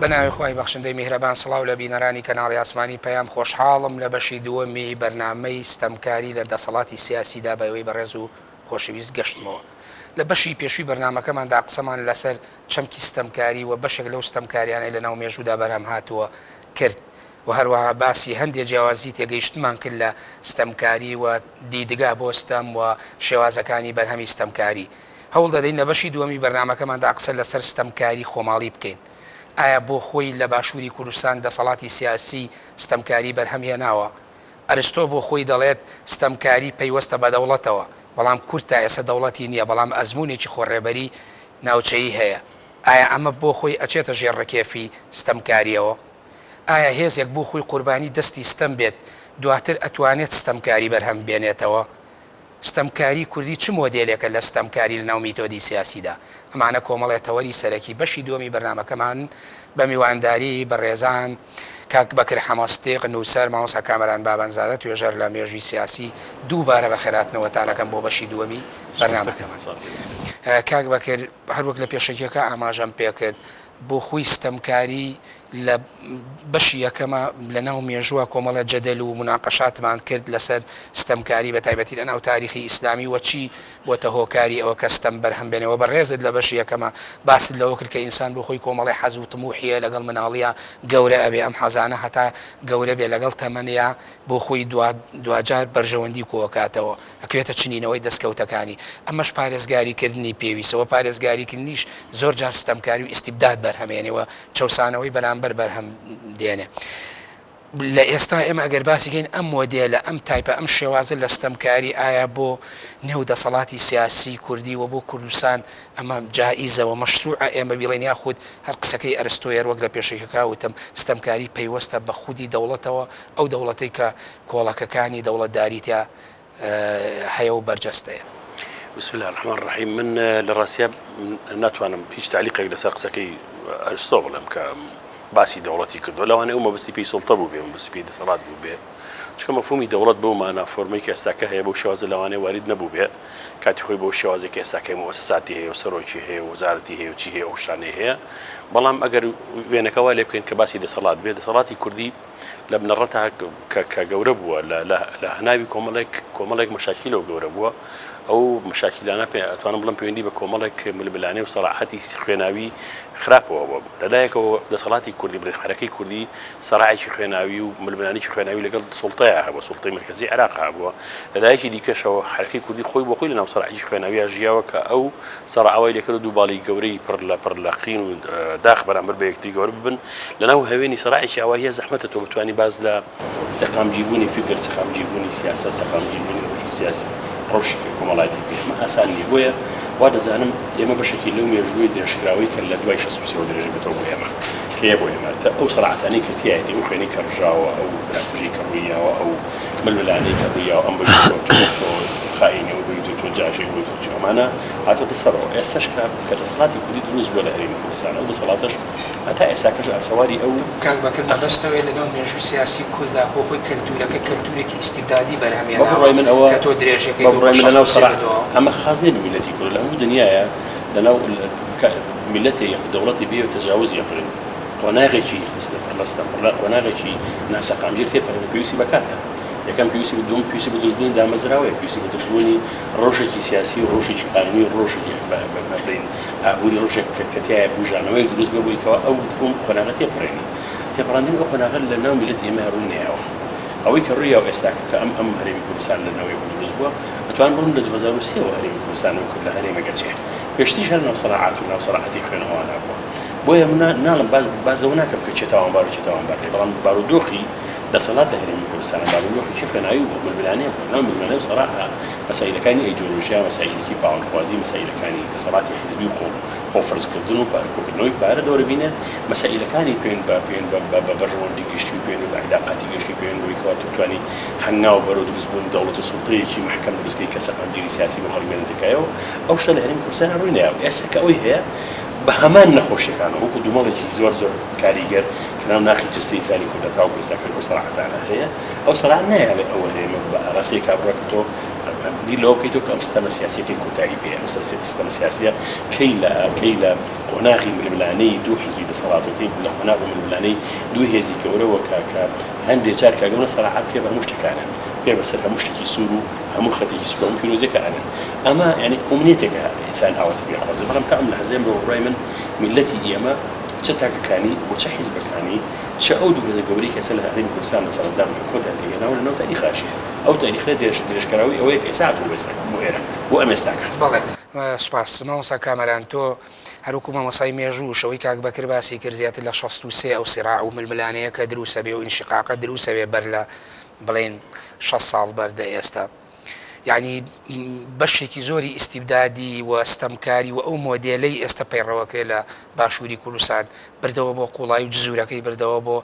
ناوی خوای بەخشندەی میهرەبان سڵاو لە بینەرانی کەناڵی ئاسمانی پەیام خۆشحاڵم لە بەشی دووەمی بەرنامەی ستەمکاری لە دەسەڵاتی سیاسیدا بە ئێوەی بەڕێز و خۆشەویست گەشتمەوە. لە بەشی پێشووی بەرنامەکەماندا قسەمان لەسەر چەمکی ستەمکاری و بەشێک لەو ستەمکاریانەی لەناو مێژوودا بەرهەم هاتووە کرد و هەروەها باسی هەندێ جیاوازی تێگەیشتنمان کرد لە ستەمکاری و دیدگا بۆ ستەم و شێوازەکانی بەرهەمی ستەمکاری. هەوڵ دەدەین لە بەشی دووەمی بەرنامەکەماندا قسە لەسەر ستەمکاری خۆماڵی بکەین. ئایا بۆ خۆی لە باشووری کوردستان دەسەڵاتی سیاسی ستەمکاری بەرهەم هێناوە؟ ئەرستۆ بۆ خۆی دەڵێت ستەمکاری پەیوەستە بە دەوڵەتەوە، بەڵام کورد تا ئێستا دەوڵەتی نییە، بەڵام ئەزموونێکی خۆڕێبەری ناوچەیی هەیە. ئایا ئەمە بۆ خۆی ئەچێتە ژێر ڕکێفی ستەمکارییەوە؟ ئایا هێزێک بۆ خۆی قوربانی دەستی ستەم بێت، دواتر ئەتوانێت ستەمکاری بەرهەم بێنێتەوە؟ ستەمکاری کوردی چ مۆدێلێکە لە ستەمکاری لەناو میتۆدی سیاسیدا؟ ئەمانە کۆمەڵێ تەوەری سەرەکی بەشی دووەمی بەرنامەکەمانن بە میوانداری بەڕێزان کاک بەکر حەمەسدیق نووسەر، مامۆستا کامەران بابانزادە توێژەر لە مێژووی سیاسی دووبارە بەخێرهاتنەوەتان ئەکەم بۆ بەشی دووەمی بەرنامەکەمان. کاک بەکر هەروەک لە پێشەکیەکە ئاماژەم پێکرد بۆ خۆی ستەمکاری لە بەشی یەکەما لە ناو مێژووە کۆمەڵە جەدەل و موناقەشاتمان کرد لەسەر ستەمکاری بە تایبەتی لە ناو تاریخی ئیسلامی وە چی بۆتە هۆکاری ئەوە کە ستەم بەرهەم بێنێ وە بەڕێزت لە بەشی یەکەما باست لەوە کرد کە ئینسان بۆ خۆی کۆمەڵێ حەز و تموحیە لەگەڵ مناڵیا گەورە ئەبێ ئەم حەزانە هەتا گەورە بێ لەگەڵ تەمەنیا بۆ خۆی دوا دواجار بەرژەوەندی کۆئەکاتەوە ئەکەوێتە چنینەوەی دەستکەوتەکانی، ئەمەش پارێزگاری کردنی پێویستە وە پارێزگاری کردنیش زۆر جار ستەمکاری و ئیستیبداد بەرهەم ێنێ و چەوسانەوەی بەرامبەر بەرهەم دێنێ. لە ئێستا ئێمە ئەگەر باسی کەین ئەم مۆدێلە، ئەم تایپە، ئەم شێوازە لە ستەمکاری ئایا بۆ نێو دەسەڵاتی سیاسی کوردی و بۆ کوردستان ئەمە جائیزە و مەشروعە ئێمە بیڵێین یاخود هەر قسەکەی ئەرستۆیەر وەک لە پێشەکیەکە وتم ستەمکاری پەیوەستە بە خودی دەوڵەتەوە ئەو دەوڵەتەی کە کۆڵەکەکانی دەوڵەتداری تیا هەیە و بەرجەستەیە. بسم اللە الرحمن الرحیم من لە ڕاستیا ناتوانم هیچ تعلیقێک لەسەر قسەکەی ئەرستۆ بڵێم کە باسی دەوڵەتی کردووە لەوانەیە ئەو مەبەستی پێی سوڵتە بوو بێ مەبەستی پێی دەسەڵات بوو بێ چونکە مەفهومی دەوڵەت بەو مانا فۆرمەی کە ئێستاکە هەیە بەو شێوازە لەوانەیە وارید نەبوو بێ کاتی خۆی بەو شێوازێک کە ئێستاکەی موئەسەساتی هەیە و سەرۆکی هەیە و وەزارەتی هەیە و چی هەیە ئەو شتانەی هەیە بەڵام ئەگەر وێنەکە وا لێ بکەین کە باسی دەسەڵات بێ دەسەڵاتی کوردی لە بنەڕەتا کە کە گەورە بووە لە لە لە هەناوی کۆمەڵێک کۆمەڵێک مەشاکیلەوە گەورە بووە ئەو مەشاکیلانە پێ ئەتوانم بڵێم پەیوەندی بە کۆمەڵێک ململانێ و سەراحەتی خوێناوی خراپەوە بووە لەلایەکەوە دەسەڵاتی کوردی بڵێن حەرەکەی کوردی سەراعێکی خوێناوی و ململانێکی خوێناوی لەگەڵ سوڵتەیە هەبووە سوڵتەی مەرکەزی عێراق هەبووە لەلایەکی دیکەشەوە حەرەکەی کوردی خۆی بۆ خۆی لەناو سەراعێکی خوێناوییا ژیاوە کە ئەو سەراعەوەی لێکرد دوو باڵی گەورەی پڕ لە پڕ لە قین و داخ بەرامبەر بە یەکتری گەورە ببن لەناو هەوێنی سەراعێکی ئاواییە زەحمەتە تۆ بتوانی باس لە سەقامگیربوونی فیکر، سەقامگیربوونی سیاسەت، سەقامگیربوونی ڕەوشی سیاسی، ڕەوشی کۆمەڵایەتی بکەی. ئەمە ئاسان نییە. بۆیە وا دەزانم ئێمە بەشێکی لەو مێژووی درێژکراوەی کە لە دوای 63 ەوە درێژە بێتەوە بۆ ئێمە، کە یە بۆ ئێمە، تا ئەو سەراعەتانەی کە تیایەتی، ئەو خوێنەی کە ڕژاوە، ئەو براکوژیەی کە ڕووی یاوە، ئەو ململانێی کە ڕووی یاوە، ئەم بەوی تۆ، تۆ تۆ خائینی، ئەو بەوی تۆ، تۆ جاشی، ئەو بەوی تۆ چی، ئەمانە هاتۆتە سەرەوە. ئێستاش کە کە دەسەڵاتی کوردی دروست بووە لە هەرێمی کوردستان، ئەو دەسەڵاتەش هەتا ئێستاکەش ئاسەواری ئەو. کاک بەکر مەبەست ئەوەیە لەناو مێژووی سیاسی کوردا بۆ خۆی کەلتورەکە کەلتورێکی ئیستیبدادی بەرهەم هێناوە کە تۆ درێژەکەی تۆ بۆ 63 بەدواوە. ئەمە خاس نیە بە میللەتی کورد لە هەموو دنیایە لەناو میللەتێ یاخود دەوڵەتێ بێ تەجاوزی یاخود قۆناغێکی پڕ لە ستەم پڕ لە قۆناغێکی ناسەقامگیر تێپەڕێنێ پێویستی بە کاتە یەکەم پێویستی بە دووەم پێویستی بە دروستبوونی دامەزراوەیە پێویستی بە دروستبوونی ڕەوشێکی سیاسی و ڕەوشێکی قانونی و ڕەوشێکی بڵێین ئابووری ڕەوشێک کە کە تیایا بوژانەوەیەک دروست بێ بۆی کەوا ئەو ئەو قۆناغە تێپەڕێنی. تێپەڕاندنی ئەو قۆناغە لە ناو میللەتی ئێمە ڕووی نەیاوە. ئەوەی کە ڕووی یاوە ئێستاکە کە ئەم ئەم هەرێمی کوردستان لە نەوەی دروست بووە ئەتوانم بڵێم لە 2003 وە هەرێمی کوردستان وەک لە هەرێمێک ئەچێ. پێشتریش هەر ناو سەراعات و ناو سەراعەتی خوێنەوانە بووە. بۆیە من ناڵێم باس باس لەوە ناکەم کە کێ تاوانبار و کێ تاوانبار نییە بەڵام بارودۆخی دەسەڵات لە هەرێمی کوردستان بارودۆخێکی خوێناوی بووە، ململانێ بووە. ناو ململانێ و سەراحە مەسائیلەکانی ئەیدیۆلۆژیا، مەسائیلێکی پاوانخوازی، مەسائیلەکانی دەسەڵاتی حیزبی و خۆ خۆ فەرزکردن و پارە کۆکردنەوەی پارە دەورە بینێ، مەسائیلەکانی پێوەند بە پێوەند بە بە بە بەرژەوەندی گشتی و پێوەند بە عیلاقاتی گشتی پێوەند بەوەی کەوا تۆ بتوانی هەنگاو بەرەو دروستبوونی دەوڵەت و سوڵتەیەکی مەحکەم دروست کەی کە سەقامگیری سیاسی بۆ خەڵک بێنێتە کایەوە، ئەو شتە لە هەرێمی کوردستانا ڕووی نەیاوە. ئێستا کە ئەوەی هەیە بە هەمان نەخۆشیەکانەوە وەکوو دومەڵێکی زۆر زۆر کاریگەر کە ناو ناخی جەستەی ئینسانی کوردە تاوەکوو ئێستا کە ئەو سەراعەتانە هەیە، ئەو سەراعە نایەڵێ ئەو هەرێمە بە ئاراستەیەکا بڕوا کە تۆ. بیر لەوە بکەیتەوە کە ئەم ستەمە سیاسیە کەی کۆتایی پێ ئەم ستەمە سیاسیە کەی لە کەی لە قۆناغی ململانێی دوو حیزبی دەسەڵات و کەی لە قۆناغ و ململانێی دوو هێزی گەورەوە کە کە هەندێ جار کە گەورە سەراحەت پێ بە هەموو شتەکانن پێ بەسەر هەموو شتێکی سوور و هەموو خەتێکی سوور هەموو پیرۆزیەکە ئەنێن ئەمە یانی ئومنیەتێکە ئینسان ئاواتی پێ خوازێ بەڵام تا ئەم لەحزەیە بە بڕوای من میللەتی ئێمە چ تاکەکانی و چ حیزبەکانی چ ئەو دوو هێزە گەورەی کە ئێستا لە هەرێمی کوردستان دەسەڵاتدار و حکومەتیان پێک هێناوە لەناو تاریخاشی ئەو تاریخە درێژ درێژکەرەوەی ئەوەیە کە ئێستا هاتووە بۆ ئێستا بۆ ئێرە بۆ ئەم ئێستاکە. بەڵێ سوپاس مامۆستا کامەران تۆ هەروەکو مامۆستای مێژووش ئەوەی کاک بەکر باسی کرد زیاتر لە 63 ئەو سیراع و ململانێیە کە دروسەبێ و ئینشقاقە دروسەبێ بەر لە بڵێن 60 ساڵ بەر لە ئێستا یعنی بەشێکی زۆری ئیستیبدادی و ستەمکاری و ئەو مۆدێلەی ئێستا پەیڕەوەکرێ لە باشووری کوردستان بردەوە بۆ قوڵایی و جزورەکەی بردەوە بۆ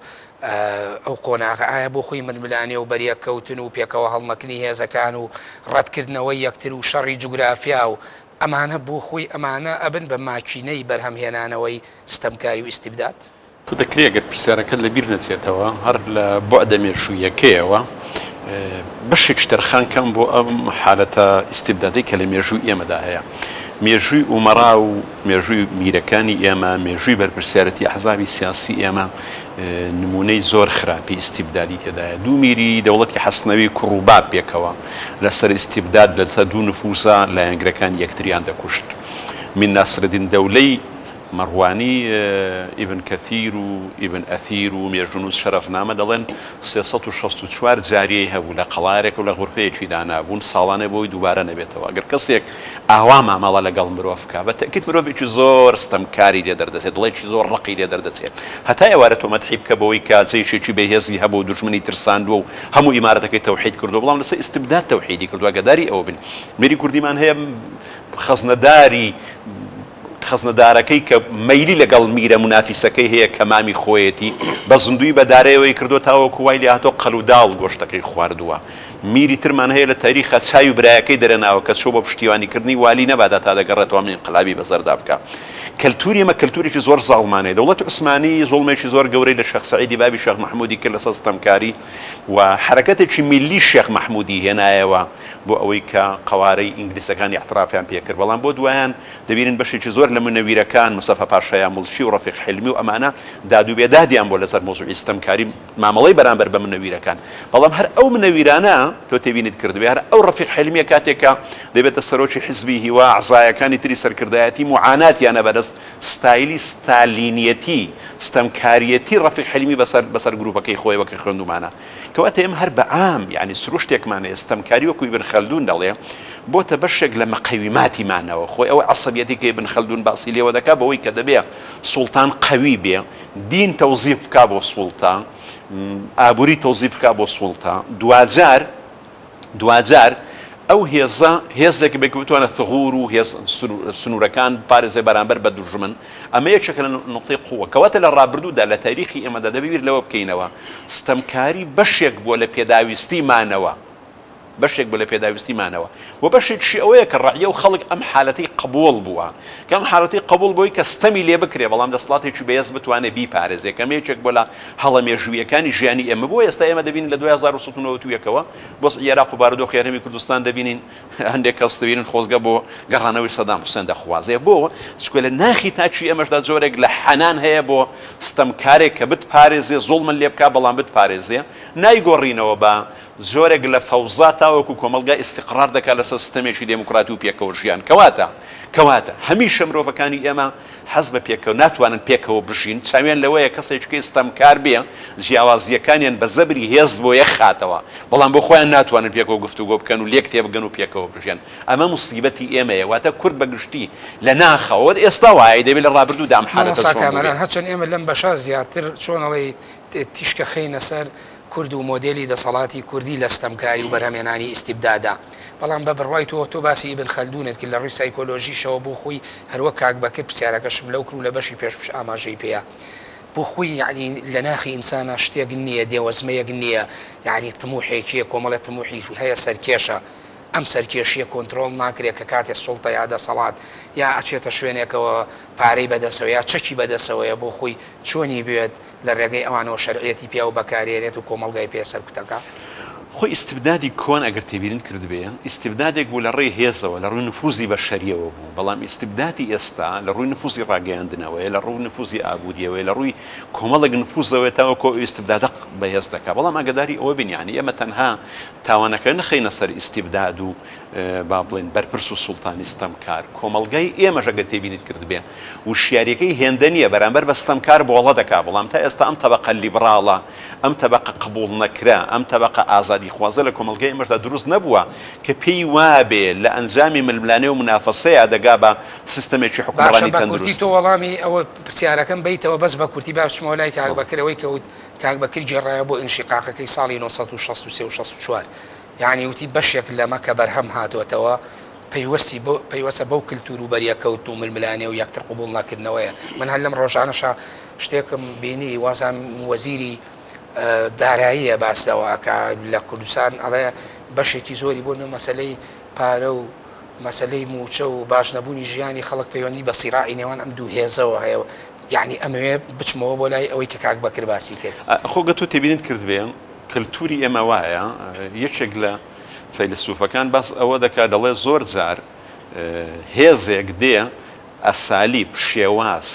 ئەو قۆناغە ئایا بۆ خۆی ململانێ و بەریەککەوتن و پێکەوە هەڵمەکنی هێزەکان و ڕەتکردنەوەی یەکتر و شەڕی جوگرافیا و ئەمانە بۆ خۆی ئەمانە ئەبن بە ماکینەی بەرهەمهێنانەوەی ستەمکاری و ئیستیبداد؟ تۆ دەکرێ گەر پرسیارەکەت لە بیر نەچێتەوە هەر لە بوعدە مێژوویەکەیەوە بەشێکی تەرخان کەم بۆ ئەم حالەتە ئیستیبدادەی کە لە مێژووی ئێمەدا هەیە. مێژووی ئومەرا و مێژووی میرەکانی ئێمە، مێژووی بەرپرسیارەتی ئەحزابی سیاسی ئێمە نموونەی زۆر خراپی ئیستیبدادی تێدایە. دوو میری دەوڵەتی حەسنەوی کوڕ و باب پێکەوە لەسەر ئیستیبداد لەسەر دوو نفوزا لایەنگرەکانی یەکتریان دەکوشت. میر ناسرەدین دەولەی مەڕوانی ئیبن کەثیر و ئیبن ئەثیر و مێژوونووس شەرەفنامە دەڵێن 364 جاریەی هەبوو لە قەڵارێک و لە غورفەیەکی دانابوون ساڵانێ بۆی دووبارە نەبێتەوە ئەگەر کەسێک ئاوا مامەڵە لەگەڵ مرۆڤ بکا بە تەئکید مرۆڤێکی زۆر ستەمکاری لێ دەردەچێت دڵێکی زۆر ڕەقی لێ دەردەچێت هەتا ئێوارە تۆ مەدحی بکە بەوەی کە جەیشێکی بەهێزی هەبوو و دوژمنی ترساندووە و هەموو ئیمارەتەکەی تەوحید کردووە بەڵام لەسەر ئیستبداد تەوحیدی کردووە ئاگاداری ئەوە بن میری کوردیمان هەیە خەزنەداری خەزنەدارەکەی کە مەیلی لەگەڵ میرە مونافیسەکەی هەیە کە مامی خۆیەتی بە زیندووی بە دارەیەوەی کردووە تاوەکو وای لێهاتووە قەلوداڵ گۆشتەکەی خواردووە. میری ترمان هەیە لە تاریخا چاوی برایەکەی دەرێناوە کە چووە بۆ پشتیوانی کردنی والی نەبادا تا دەگەڕێتەوە ئەم ئینقلابی بەسەردا بکا. کەلتوری ئێمە کەلتورێکی زۆر زاڵمانەیە. دەوڵەتی عوسمانی زوڵمێکی زۆر گەورەی لە شێخ سەعیدی بابی شێخ مەحموودی کرد لەسەر ستەمکاری و حەرەکەتێکی میللی شێخ مەحموودی هێنایەوە بۆ ئەوەی کە قەوارەی ئینگلیسەکان ئیعترافیان پێ کرد بەڵام بۆ دوایان دەبینین بەشێکی زۆر لە مونەویرەکان مستەفا پاشای موڵکی و ڕەفیق حیلمی و ئەمانە داد و بێدادیان بۆ لەسەر مەوزوعی ستەمکاری مامەڵەی بەرامبەر بە منەویرەکان بەڵام هەر ئەو منەویرانە تۆ تێبینیت کردبێ هەر ئەو ڕەفیق حیلمیە کاتێک کە دەبێتە سەرۆکی حزبی هیوا ئەعزایەکانی تری سەرکردایەتی موعاناتیانە بەدەست ستایلی ستالینیەتی ستەمکاریەتی ڕەفیق حیلمی بەسەر بەسەر گروپەکەی خۆیەوە کە خوێندومانە کەواتە ئێمە هەر بە عام یعنی سروشتێکمان هەیە ستەمکاری وەکو ئیبن خەلدون دەڵێ بۆتە بەشێک لە مقەویماتی مانەوە خۆی ئەو عەسەبیەتی کە ئیبن خەلدون باسی لێوە دەکا بەوەی کە دەبێ سوڵتان قەوی بێ دین تەوزیف بکا بۆ سوڵتە، ئابووری تەوزیف بکا بۆ سوڵتە، دواجار دواجار ئەو هێزە هێزێک بێ کە بتوانێت ثغور و هێز سنوورەکان بپارێزێ بەرامبەر بە دوژمن، ئەمە یەکێکە لە نوقتەی قووە. کەواتە لە ڕابردوودا لە تاریخی ئێمەدا دەبێ بیر لەوە بکەینەوە ستەمکاری بەشێک بووە لە پێداویستی مانەوە. بەشێک بوو لە پێداویستی مانەوە و بەشێکیشی ئەوەیە کە ڕەعیە و خەڵک ئەم حالەتەی قبوڵ بووە کە ئەم حالەتەی قبوڵ بۆی کە ستەمی لێ بکرێ بەڵام دەسەڵاتێکی بەهێز بتوانێ بیپارێزێ کە ئەمە یەکێک بووە لە هەڵە مێژوویەکانی ژیانی ئێمە بۆ ئێستا ئێمە دەبینین لە دوای 1991 ەوە وەزعی عێراق و بارودۆخی هەرێمی کوردستان دەبینین هەندێک کەس دەبینن خۆزگە بۆ گەڕانەوەی سەدام حوسێن دەخوازێ بۆ چونکە لە ناخی تاکی ئێمەشدا جۆرێک لە حەنان هەیە بۆ ستەمکارێک کە بتپارێزێ زوڵمت لێ بکا بەڵام بتپارێزێ نایگۆڕینەوە بە جۆرێک لە فەوزا تاوەکو کۆمەڵگا ئیستیقرار دەکات لەسەر ستەمێکی دێموکراتی و پێکەوە ژیان. کەواتە کەواتە هەمیشە مرۆڤەکانی ئێمە حەز بە پێکەوە ناتوانن پێکەوە بژین، چاویان لەوەیە کەسێکی ستەمکار بێ جیاوازییەکانیان بە زەبری هێز بۆ یەک خاتەوە، بەڵام بۆ خۆیان ناتوانن پێکەوە گفتوگۆ بکەن و لێک تێبگەن و پێکەوە بژیەن. ئەمە موسیبەتی ئێمەیە. واتە کورد بە گشتی لە ناخەوە ئێستا وایە، دەبێ لە ڕابردوودا ئەم حالەتە مامۆستا چۆن بووبێ. کامەران هەرچەند ئێمە لەم بەشە زیاتر چۆن ئەڵێی تیشکە خەینە سەر کورد و مۆدێلی دەسەڵاتی کوردی لە ستەمکاری و بەرهەمهێنانی ئیستیبدادا. بەڵام بە بڕوای تۆ، تۆ باسی ئیبن خەلدونت کرد لە ڕووی سایکۆلۆژیشەوە بۆ خۆی هەروەک کاک بەکر پرسیارەکەشم لەو کرد و لە بەشی پێشووش ئاماژەی پێیا بۆ خۆی یەعنی لە ناخی ئینسانا شتێک نییە دێوەزمەیەک نییە یەعنی تموحێکیە کۆمەڵێ تموحی هەیە سەرکێشە ئەم سەرکێشیە کۆنترۆڵ ناکرێ کە کاتێ سوڵتە یا دەسەڵات یا ئەچێتە شوێنێکەوە پارەی بەدەسەوە یا چەکی بەدەسەوەیە بۆ خۆی چۆنی بوێت لە رێگەی ئەوانەوە شەرعیەتی پیاو بەکارێنێت و کۆمەڵگای پێ سەرکوتەکا. خۆی ئیستبدادی کۆن ئەگەر تێبینیت کردبێ، ئیستبدادێک بوو لە ڕێی هێزەوە، لە ڕووی نفوزی بەشەرییەوە بوو، بەڵام ئیستبدادی ئێستا لە ڕووی نفوزی ڕاگەیاندنەوەیە، لە ڕووی نفوزی ئابوورییەوەیە، لە ڕووی کۆمەڵێک نفوزەوەیە تاوەکو ئەو ئیستبدادە بەهێز دەکا. بەڵام ئاگاداری ئەوە بین یانی ئێمە تەنها تاوانەکە نەخەینە سەر ئیستبداد و با بڵێین بەرپرس و سوڵتانی ستەمکار، کۆمەڵگای ئێمەش ئەگەر تێبینیت کردبێ وشیارییەکەی هێندە نییە بەرامبەر بە ستەمکار بۆڵە دەکا، بەڵام تا ئێستا ئەم تەبەقە لیبڕاڵە، ئەم تەبەقە قبوڵنەکرا، ئەم تەبەقە ئازادیخوازە لە کۆمەڵگای ئێمەشدا دروست نەبووە کە پێی وابێ لە ئەنجامی ململانێ و مونافەسەیا دەگا بە سیستەمێکی باشە حوکمڕانی بە کورتی تەندروست. تۆ وەڵامی ئەوە پرسیارەکەم بەیتەوە بەس بە کورتی با بچمەوە لای کاک بەکر ئەوەی کە وت کاک بەکر گێڕایەوە بۆ ئینشیقاقەکەی ساڵی 963 و 64 یانی وتی بەشێک لەمە کە بەرهەم هاتۆتەوە پەیوەستی بۆ پەیوەستە بەو کلتور و بەریەککەوتن و ململانێ و یەکتر قبوڵ نەکردنەوەیە. من هەر لەم ڕۆژانەشا شتێکم بینی وازانم وەزیری داراییە باس لەوە ئەکا لە کوردستان ئەڵێ بەشێکی زۆری بۆ نە مەسەلەی پارە و مەسەلەی مووچە و باش نەبوونی ژیانی خەڵک پەیوەندی بە سیراعی نێوان ئەم دوو هێزەوە هەیە یعنی ئەمەوێ بچمەوە بۆ لای ئەوەی کە کاک بەکر باسی کرد. خۆ گەر تۆ تێبینیت کردبێ کلتوری ئێمە وایە یەکێک لە فەیلەسوفەکان باس ئەوە دەکات دەڵێ زۆر جار هێزێک دێ ئەسالیب، شێواز،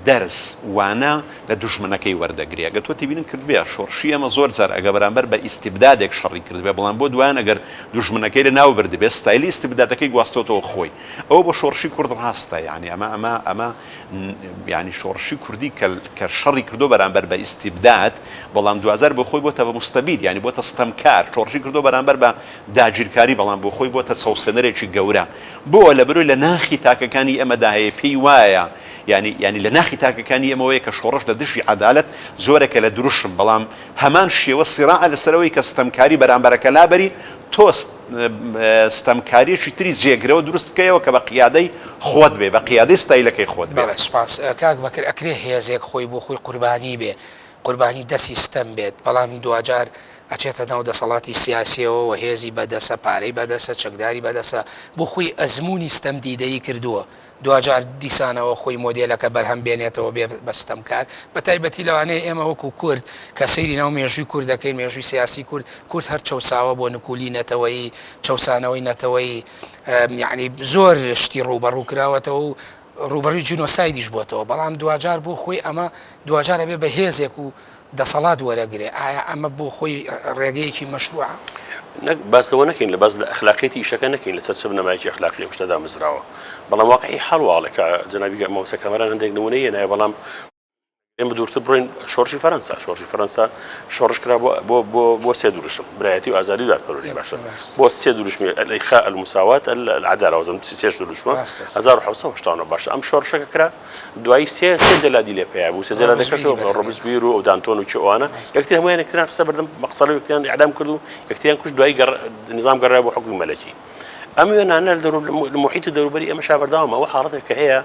دەرس، وانە لە دوژمنەکەی وەردەگرێ. ئەگەر تۆ تێبینت کردبێ شۆڕشی ئێمە زۆر جار ئەگەر بەرامبەر بە ئیستیبدادێک شەڕی کردبێ بەڵام بۆ دوایان ئەگەر دوژمنەکەی لە ناو بردبێ ستایلی ئیستیبدادەکەی گواستۆتەوە خۆی. ئەوە بۆ شۆڕشی کورد ڕاستە یانی ئەمە ئەمە ئەمە یانی شۆڕشی کوردی کە کە شەڕی کردۆ بەرامبەر بە ئیستیبداد بەڵام دواجار بۆ خۆی بۆتە بە موستەبید یانی بۆتە ستەمکار شۆڕشی کردۆ بەرامبەر بە داگیرکاری بەڵام بۆ خۆی بۆتە چەوسێنەرێکی گەورە بۆ لەبەرئەوەی لە ناخی تاکەکانی ئێمەدا هەیە پێی وایە یانی یانی لە ناخی تاکەکانی ئێمەوەیە کە شۆڕش لە دژی عەدالەت جۆرێکە لە دروشم بەڵام هەمان شێوە سیراعە لەسەر ئەوەی کە ستەمکاری بەرامبەرەکە لابەری تۆ ستەمکاریەکی تری جێگرەوە دروست بکەیەوە کە بە قیادەی خۆت بێ بە قیادەی ستایلەکەی خۆت بێ. بەڵێ سوپاس کاک بەکر ئەکرێ هێزێک خۆی بۆ خۆی قوربانی بێ قوربانی دەستی ستەم بێت بەڵام دواجار ئەچێتە ناو دەسەڵاتی سیاسیەوە و هێزی بەدەسە پارەی بەدەسە چەکداری بەدەسە بۆ خۆی ئەزموونی ستەم دیدەیی کردووە دواجار دیسانەوە خۆی مۆدێلەکە بەرهەم بێنێتەوە بێ بە ستەمکار، بە تایبەتی لەوانەیە ئێمە وەکو کورد کە سەیری ناو مێژووی کورد دەکەین، مێژووی سیاسی کورد، کورد هەر چەوساوە بۆ نکولی نەتەوەیی، چەوسانەوەی نەتەوەیی، یەعنی زۆر شتی ڕووبەڕوو کراوەتەوە و ڕووبەڕووی جینۆسایدیش بۆتەوە، بەڵام دواجار بۆ خۆی ئەمە دواجار ئەبێ بە هێزێک و دەسەڵات وەرەگرێ، ئایا ئەمە بۆ خۆی ڕێگەیەکی مەشروعە؟ نەک باس لەوە نەکەین لە باس لە ئەخلاقیەتی ئیشەکە نەکەین لەسەر چ بنەمایەکی ئەخلاقی ئەم شتە دامەزراوە بەڵام واقعی حاڵ واڵێ کە جەنابی مامۆستا کامەران هەندێک نمونەی هێنایە بەڵام ئێمە دوورتر بڕۆین شۆڕشی فەرەنسا شۆڕشی فەرەنسا شۆڕش کرا بۆ بۆ بۆ بۆ سێ دروشم برایەتی و ئازادی و دادپەروەری باشە بۆ سێ دروشمی الإخاء المساواة العدالة وزم سێش دروشمە 1970 باشە ئەم شۆڕشەکە کرا دوایی سێ سێ جەلادی لێ پەیا بوو سێ جەلادەکەش ڕۆبسبیر و دانتۆن و چی ئەوانە یەکتر هەموویان یەکتریان قسە بردم بە قسە لە یەکتریان ئیعدام کرد و یەکتریان کوشت دوایی گەڕ نظام گەڕای بۆ حوکمی مەلەکی ئەم وێنانە لە محیط و دەوروبەری ئێمە شا بەردەوامە ئەوە حاڵەتێک کە هەیە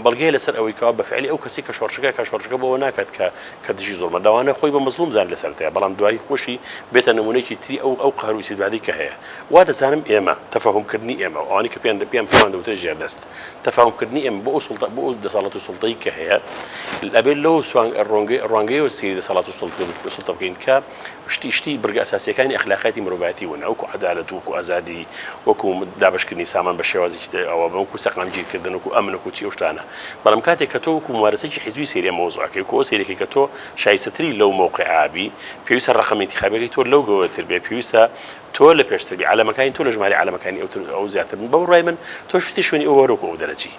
بەڵگەیە لەسەر ئەوەی کەوا بە فعلی ئەو کەسی کە شۆڕشەکە کە شۆڕشەکە بۆ ناکات کە کە دژی زۆڵمە لەوانە خۆی بە مەزڵوم زان لەسەر تەیە بەڵام دوایی خۆشی بێتە نمونەیەکی تری ئەو ئەو قەهر و ئیستیبدادی کە هەیە وا دەزانم ئێمە تەفەهوم کردنی ئێمە و ئەوانەی کە پێیان پێیان پێمان دەوترێت ژێردەست تەفاهوم کردنی ئێمە بۆ ئەو سوڵتە بۆ ئەو دەسەڵات و سوڵتەی کە هەیە ئەبێت لەو سوانگ ڕۆنگەی ڕوانگەیەوە سەیری دەسەڵات و سوڵتە سوڵتە بکەین کە شتی شتی بڕگە ئەساسیەکانی ئەخلاقیاتی مرۆڤایەتی ون وەکو عەدالەت وەکو ئازادی وەکو دابەشکردنی سامان بە شێوازێکی تر ئەوە وەکو سەقامگیرکردن وەکو ئەمن وەکو چی ئەو شتانە بەڵام کاتێک کە تۆ وەکو مومارەسەیەکی حیزبی سەیری ئەم مەوزوعەکەی وەکو ئەوە سەیرەکەی کە تۆ شایستەتری لەو مەوقعە بی پێویستە ڕەقەم ئینتیخابیەکەی تۆ لەو گەورەتر بێ پێویستە تۆ لە پێشتر بی عەلەمەکانی تۆ لە ژمارەی عەلەمەکانی ئەو تر ئەو زیاتر بن بە بڕوای من تۆ شتی شوێنی ئەو وەرەکو ئەو دەرەچی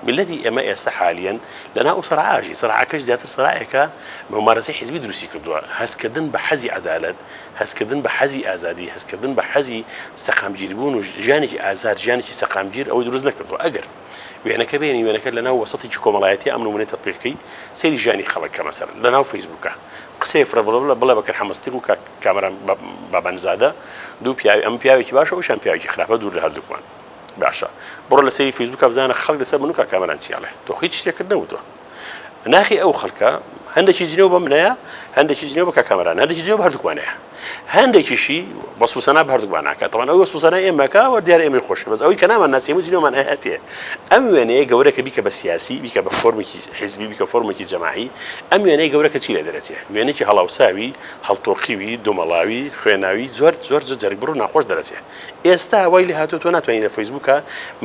میللەتی ئێمە ئێستا حالیەن لەناو ئەو سەراعە ئەژی سەراعەکەش زیاتر سەراعێکە مومارەسەی حیزبی دروستی کردووە هەستکردن بە حەزی عەدالەت هەستکردن بە حەزی ئازادی هەستکردن بە حەزی سەقامگیربوون و ژیانێکی ئازاد ژیانێکی سەقامگیر ئەوەی دروست نەکردووە ئەگەر وێنەکە بێنی وێنەکە لەناو وەسەتێکی کۆمەڵایەتی ئەم نمونەی تەتبیق کەی سەیری ژیانی خەڵک کە مەسەلەن لەناو فەیسبووکە قسەی فرە بڵێ بڵێ بڵێ بەکر حەمەسدیق و کاک کامەران بابانزادە دوو پیاوی ئەم پیاوێکی باشە ئەوشیان پیاوێکی خراپە دوور لە هەردووکمان باشە بڕۆ لە سەیری فەیسبووکە بزانە خەڵک لەسەر من و کاک کامەران چی ئەڵێ تۆ هیچ شتێکت نەوتووە ناخی ئەو خەڵکە هەندێکی جنێو بە منەیە، هەندێکی جنێو بە کاک کامەران، هەندێکی جنێو بە هەردووکمانەیە. هەندێکیشی وەسوسەنا بە هەردووکمان ناکات. تەبعەن ئەوەی وەسوسەنای ئێمە ئەکا وە دیارە ئێمەی خۆشە، بەس ئەوەی کە نامانناسی هەموو جنێومان ئەهاتێ. ئەم وێنەیە گەورە کە بیکە بە سیاسی، بیکە بە فۆرمێکی حیزبی، بیکە فۆرمێکی جەماعی، ئەم وێنەی گەورە کە چی لێ دەرەچێ؟ وێنەیەکی هەڵاوساوی، هەڵتۆقیوی، دومەڵاوی، خوێناوی، زۆر زۆر زۆر جەرگبڕ و ناخۆش دەرەچێ. ئێستا وای لێ هاتووە تۆ ناتوانی لە فەیسبووکا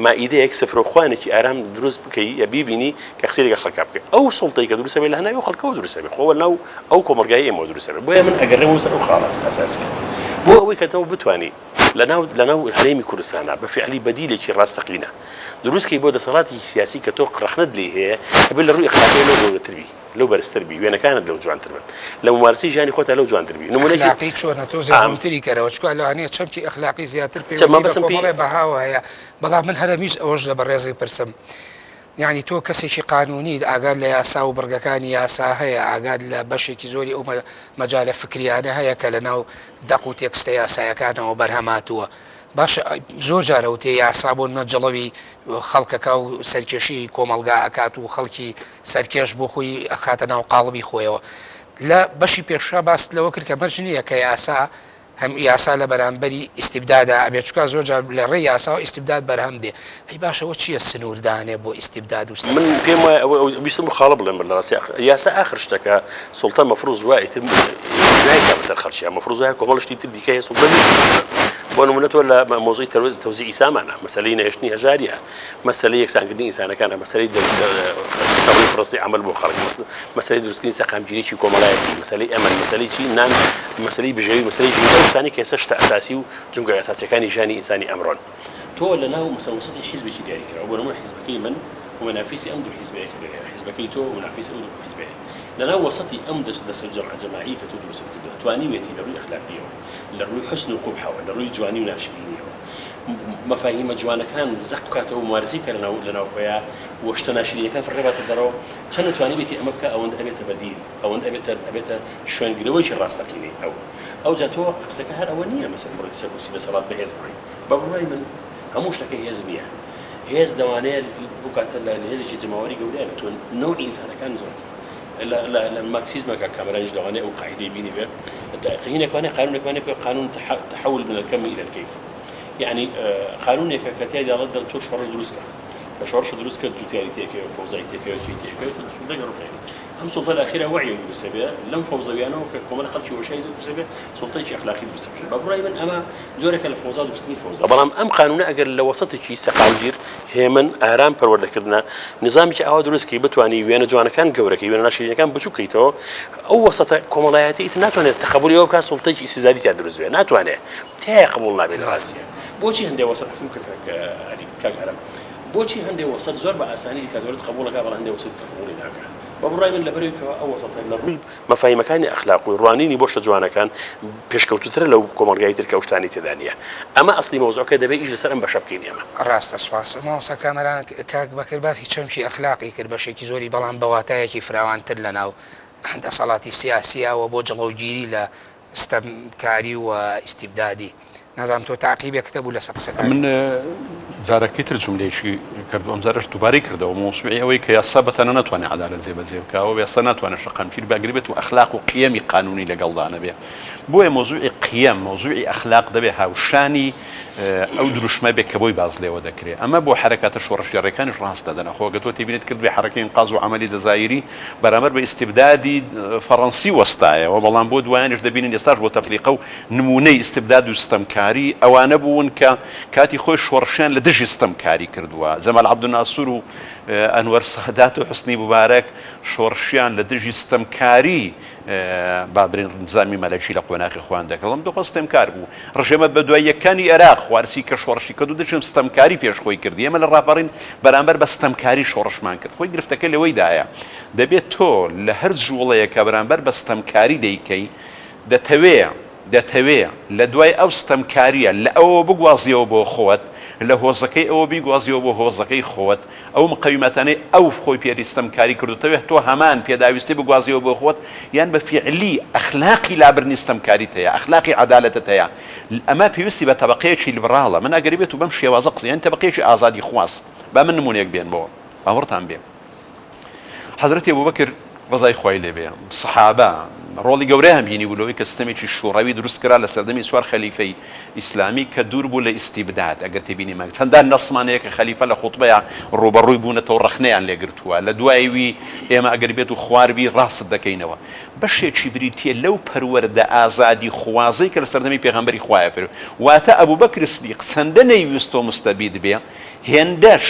مائیدەیەک سفرە و خوانێکی ئارام دروست بکەی یا بیبینی کە قسەی لەگەڵ خەڵکا بکەی. ئەو سوڵتەی کە دروست ئەبێ لە هەناوی ئەو خەڵکەوە دروست ئەبێ، خۆ لەناو ئەو کۆمەڵگای ئێمەوە دروست ئەبێ. بۆیە من ئەگەڕێمەوە سەر ئەو خاڵە ئەساسیە بۆ ئەوەی کە تۆ بتوانی لەناو لەناو هەرێمی کوردستانا بە فیعلی بەدیلێکی ڕاستەقینە دروست کەی بۆ دەسەڵاتێکی سیاسی کە تۆ ڕەخنەت لێی هەیە ئەبێ لە ڕووی ئەخلاقیەوە لەو گەورەتر بی. لەو بەرزتر بی، وێنەکانت لەو جوانتر بن، لە مومارەسەی ژیانی خۆتا لەو جوانتر بی، نموونەیەکی ئەخلاقی چۆنە؟ تۆزێ ئام. ڕوونتری کەرەوە، چونکە لەوانەیە چەمکی ئەخلاقی زیاتر چە پەیوەندی بە مەبەستم پێی کۆمەڵێ بەهاوە هەیە، بەڵام من هەر ئەمویست ئەوەش لە بەڕێزت پرسم، یانی تۆ کەسێکی قانوونیت، ئاگات لە یاسا و بڕگەکانی یاسا هەیە، ئاگات لە بەشێکی زۆری ئەو مەجالە فکرییانە هەیە کە لەناو دەق و تێکستە یاسایەکانەوە بەرهەم هاتووە، باشە زۆر جار ئەوتێ یاسا بۆ نمونە جڵەوی خەڵکەکە و سەرکێشی کۆمەڵگا ئەکات و خەڵکی سەرکێش بۆ خۆی ئەخاتە ناو قاڵبی خۆیەوە. لە بەشی پێشوە باست لەوە کرد کە مەرج نییە کە یاسا هەم یاسا لە بەرامبەری ئیستیبدادا ئەبێت چونکە زۆر جار لە ڕێی یاساوە ئیستیبداد بەرهەم دێ. ئەی باشە ئەوە چییە سنوور دانێ بۆ ئیستیبداد و من ستەمکاری؟ پێم وایە ئەوە ویستم بۆ خاڵە بڵێم لە ڕاستی یاسا ئاخر شتە کە سوڵتە مەفروز وایە ئیتر نایکا بەسەر خەڵکیا مەفروز وایە کۆمەڵ شتی تر دیکە هەیە سوڵتە بۆ نمونە تۆ لە مەوزوعی تەوزیعی سامانە مەسەلەی نەهێشتنی هەژاریە مەسەلەی یەکسانکردنی ئینسانەکانە، مەسەلەی خستنەڕووی فرەسی عەمەل بۆ خەڵک، مەسەلەی دروستکردنی سەقامگیریی کۆمەڵایەتی، مەسەلەی ئەمن، مەسەلەی چی نان، مەسەلەی بژێوی، مەسەلەی ژینگە، ئەو شتانەی کە ئێستا شتە ئەساسی و جومگە ئەساسییەکانی ژیانی ئینسانی ئەمڕۆن. تۆ لە ناو مەسەلەن وەسەتی حیزبێکی دیاریکراو، بۆ نموونە حیزبەکەی من مونافیسی ئەم دوو حیزبەیە کە لێرەیە، حیزبەکەی تۆ مونافیسی ئەو دوو حیزبەیە. لە ناو وەسەتی ئەم دەستەجەمعە جەماعییەی کە تۆ دروستت کردووە، توانیویەتی لە ڕووی ئەخلاقییەوە، لە ڕووی حوسن و قوبحەوە، لە ڕووی جوانی و ناشرینییەوە، مەفاهیمە جوانەکان زەق بکاتەوە و مومارەسەی بکات لەناو خۆیا و شتە ناشرینەکان فڕێ باتە دەرەوە، چەندە توانیبێتی ئەمە بکا ئەوەندە ئەبێتە بەدیل، ئەوەندە ئەبێتە ئەبێتە شوێنگرەوەیەکی ڕاستەقینەی ئەو. ئەوجا تۆ قسەکە هەر ئەوە نییە مەسەلەن بڕۆیت سەر کورسی دەسەڵات بە هێز بڕۆی. بە بڕوای من هەموو شتەکە هێز نییە. هێز لەوانەیە ئەو کاتە لە هێزێکی جەماوەری گەورەیە بێت. تۆ نەوعی ئینسانەکان زۆر کەمە. لە لە لە مارکسیزمە کاک کامەرانیش لەوانەیە ئەو قاعیدەی بینیبێ هینێکمان هەیە قانونێکمان هەیە پێ قانون تحول من الكم الى الكيف یعنی قانونێکە کە تیایدا دەڵێت دەڵ تۆ شۆڕش دروست کە کە شۆڕش دروست کرد جوتیاری تێکەوێ فەوزای تێکەوێ چی تێکەوێ سوڵتەی ڕوخێنی ئەم سوڵتە لە ئەخیرا وەعیە دروست بێ لەم فەوزەویانەوە کە کۆمەڵی خەڵکی هۆشیاری دروست بێ سوڵتەیەکی ئەخلاقی دروست بکەن. بە بڕوای من ئەمە جۆرێکە لە فەوزا دروستکردنی فەوزا. بەڵام ئەم قانونە ئەگەر لە وەسەتێکی سەقامگیر، هێمن، ئارام پەروەردەکردنە، نیزامێکی ئاوا دروست کەی بتوانی وێنە جوانەکان گەورە کەی، وێنە ناشرینەکان بچووک کەیتەوە، ئەو وەسەتە کۆمەڵایەتی ئیتر ناتوانێت تەقەبولی ئەوە بکات سوڵتەیەکی ئیستیبدادی تیا دروست بێ، ناتوانێ، تیایە قبوڵ نابێ لە ڕاستیا. بۆچی هەندێ وەسەت عەفوم بکە کاک عەلی، کاک ئارام، بۆچی هەندێ وەسەت زۆر بە ئاسانی دیکتاتۆریەت قبوڵ ئەکا بەڵام هەندێ وەسەتی تر قبوڵی ناکا؟ بە بڕوای من لەبەرئەوەی کەوا ئەو وەسەتە لە ڕووی مەفاهیمەکانی ئەخلاق و ڕوانینی بۆ شتە جوانەکان پێشکەوتووترە لەو کۆمەڵگای تر کە ئەو شتانەی تێدا نییە. ئەمە ئەسڵی مەوزوعەکە دەبێ ئیش لەسەر ئەم بەشە بکەین ئێمە. ڕاستە سوپاس مامۆستا کامەران. کاک بەکر باسی چەمکی ئەخلاقی کرد بەشێکی زۆری بەڵام بە واتایەکی فراوانتر لەناو دەسەڵاتی سیاسییە و بۆ جڵەوگیری لە ستەمکاری و ئیستیبدادی. نازانم تۆ تەعقیبێکت هەبوو لەسەر قسەکانی؟ من جارەکەی تر جوملەیەکی کرد و ئەمجارەش دووبارەی کردەوە، مەوزوعی ئەوەی کە یاسا بە تەنها ناتوانێت عەدالەت جێبەجێ بکا و یاسا ناتوانێت شەقامگیر بێ ئەگەر بێت و ئەخلاق و قیەمی قانوونی لەگەڵدا نەبێ. بۆیە مەوزوعی قیەم، مەوزوعی ئەخلاق دەبێ هاوشانی ئەو دروشمە بێ کە بۆی باس لێوە دەکرێ. ئەمە بۆ حەرەکاتە شۆڕشگێڕیەکانیش ڕاستە دەنا خۆ ئەگەر تۆ تێبینیت کردبێ حەرەکەی ئینقاز و عەمەلی جەزائیری بەرامبەر بە ئیستیبدادی فەڕەنسی وەستایەوە، بەڵام بۆ دوایانیش دەبینین ئێستاش بۆ تەفریقە و نموونەی ئیستبداد و ستەمکاری ئەوانە بوون کە کاتی خۆی شۆڕشیان لە دژی ستەمکاری کردووە. جەمال عەبدولناسر و ئەنوەر سادات و حوسنی موبارەک شۆڕشیان لە دژی ستەمکاری با برێن نزامی مەلەکی لە قۆناخی خۆیان دەکرد. ئەم دۆخە ستەمکار بوو. ڕژێمە بەدواییەکانی ئێراق خوارسی کە شۆڕشی کرد و دژی ستەمکاری پێش خۆی کردی. ئێمە لە ڕاپەڕین بەرامبەر بە ستەمکاری شۆڕشمان کرد. خۆی گرفتەکە لەوەیدایە دەبێت تۆ لە هەر جووڵەیەک کە بەرامبەر بە ستەمکاری دەیکەی دەتەوێ دەتەوێ لە دوای ئەو ستەمکارییە لە ئەوەوە بگوازیەوە بۆ خۆت، لە هۆزەکەی ئەوە بیگوازیەوە بۆ هۆزەکەی خۆت، ئەو مقەویماتانەی ئەو خۆی پێری ستەمکاری کردوتەوێ تۆ هەمان پێداویستی بگوازیەوە بۆ خۆت، یان بە فیعلی ئەخلاقی لابردنی ستەمکاریت هەیە، ئەخلاقی عەدالەتت هەیە. ئەمە پێویستی بە تەبەقەیەکی لیبڕاڵە. من ئەگەر بێت و بەم شێوازە قسە، یان تەبەقەیەکی ئازادیخواز. با من نموونەیەک بێنمەوە، باوەڕتان بێ. حەزرەتی ئەبوبەکر. ڕەزای خوای لێ بێ، سەحابە ڕۆڵی گەورەیان بینیبوو لەوەی کە ستەمێکی شوڕەوی دروست کرا لە سەردەمی چوار خەلیفەی ئیسلامی کە دوور بوو لە ئیستیبداد، ئەگەر تێبینیمان چەندان نەسمان هەیە کە خەلیفە لە خوتبەیا ڕووبەڕووی بوونەتەوە ڕەخنەیان لێ گرتووە، لە دوای وی ئێمە ئەگەر بێت و خوار بی ڕاستت دەکەینەوە. بەشێکی بریتییە لەو پەروەردە ئازادی خوازەی کە لە سەردەمی پێغەمبەری خوایە فێر واتە ئەبوبەکر سدیق چەندە نەیویستووە موستەبید بێ هێندەش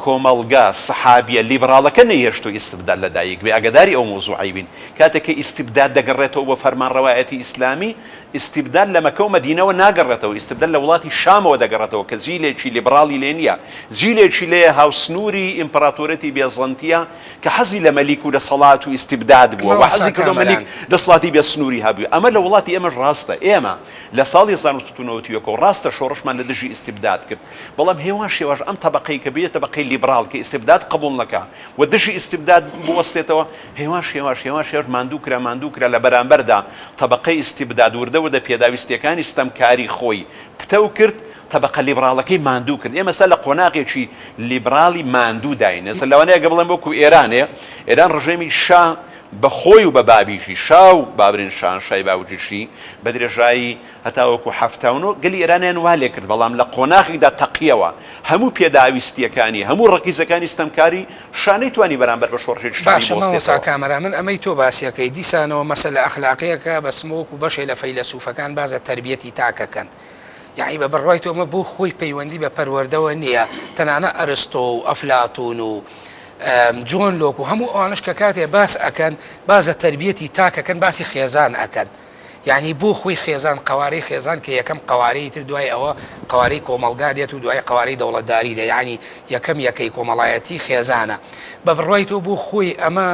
کۆمەڵگا سەحابیە لیبڕاڵەکە نەیهێشتووە ئیستبداد لە دایک بێ، ئاگاداری ئەو مەوزوعەی بین کاتێک کە ئیستبداد دەگەڕێتەوە بۆ فەرمانڕەوایەتی ئیسلامی، ئیستبداد لە مەکە و مەدینەوە ناگەڕێتەوە، ئیستبداد لە وڵاتی شامەوە دەگەڕێتەوە کە جیلێکی لیبڕاڵی لێ نییە، جیلێکی لێیە هاوسنووری ئیمپڕاتۆرێتی بێزەنتییە کە حەزی لە مەلیک و دەسەڵات و ئیستبداد بووە و مامۆستا حەزی کردووە مەلیک کامەران. دەسەڵاتی بێ سنووری هەبووێ، ئەمە لە وڵاتی ئێمەش ڕاستە، ئێمە لە ساڵی 1991 ەوە ڕاستە شۆڕشمان لە دژی ئیستبداد کرد، بەڵام هێواش هێواش ئەم تەبەقەی کە بێتە تەبەقەی لیبڕاڵ کە ئیستبداد قبوڵ نەکا و دژی ئیستبداد بوەستێتەوە، هێواش هێواش هێواش هێواش ماندوو کرا ماندوو کرا لە بەرامبەردا تەبەقەی ئیستبداد وردە وردە پێداویستیەکانی ستەمکاری خۆی پتەو کرد تەبەقە لیبڕاڵەکەی ماندوو کرد ئێمە ئێستا لە قۆناغێکی لیبڕاڵی ماندوو داین ئێستا لەوانەیە گە بڵێم وەکو ئێرانێ ئێران ڕژێمی شا بە خۆی و بە بابیشی شا و بابرین شانشای باوکیشی بە درێژایی هەتاوەکو 79 گەلی ئێرانیان وا لێ کرد بەڵام لە قۆناغێکدا تەقیەوە هەموو پێداویستیەکانی هەموو ڕەگیزەکانی ستەمکاری شا نەیتوانی بەرامبەر بە شۆڕشێکی شەعبی باشە مامۆستا بوەستێتەوە. کامەران من ئەمەی تۆ باسی ئەکەی دیسانەوە مەسەلە ئەخلاقیەکە بەس وەکو بەشێ لە فەیلەسوفەکان باس لە تەربیەتی تاک ئەکەن یەعنی بە بڕوای تۆ ئەمە بۆ خۆی پەیوەندی بە پەروەردەوە نییە تەنانە ئەرستۆ و ئەفلاتون و جۆن لۆک و هەموو ئەوانش کە کاتێ باس ئەکەن باس لە تەربیەتی تاک ئەکەن باسی خێزان ئەکەن یانی بۆ خۆی خێزان قەوارەی خێزان کە یەکەم قەوارەی تر دوای ئەوە قەوارەی کۆمەڵگا دێت و دوای قەوارەی دەوڵەتداری دێ یانی یەکەم یەکەی کۆمەڵایەتی خێزانە بە بڕوای تۆ بۆ خۆی ئەمە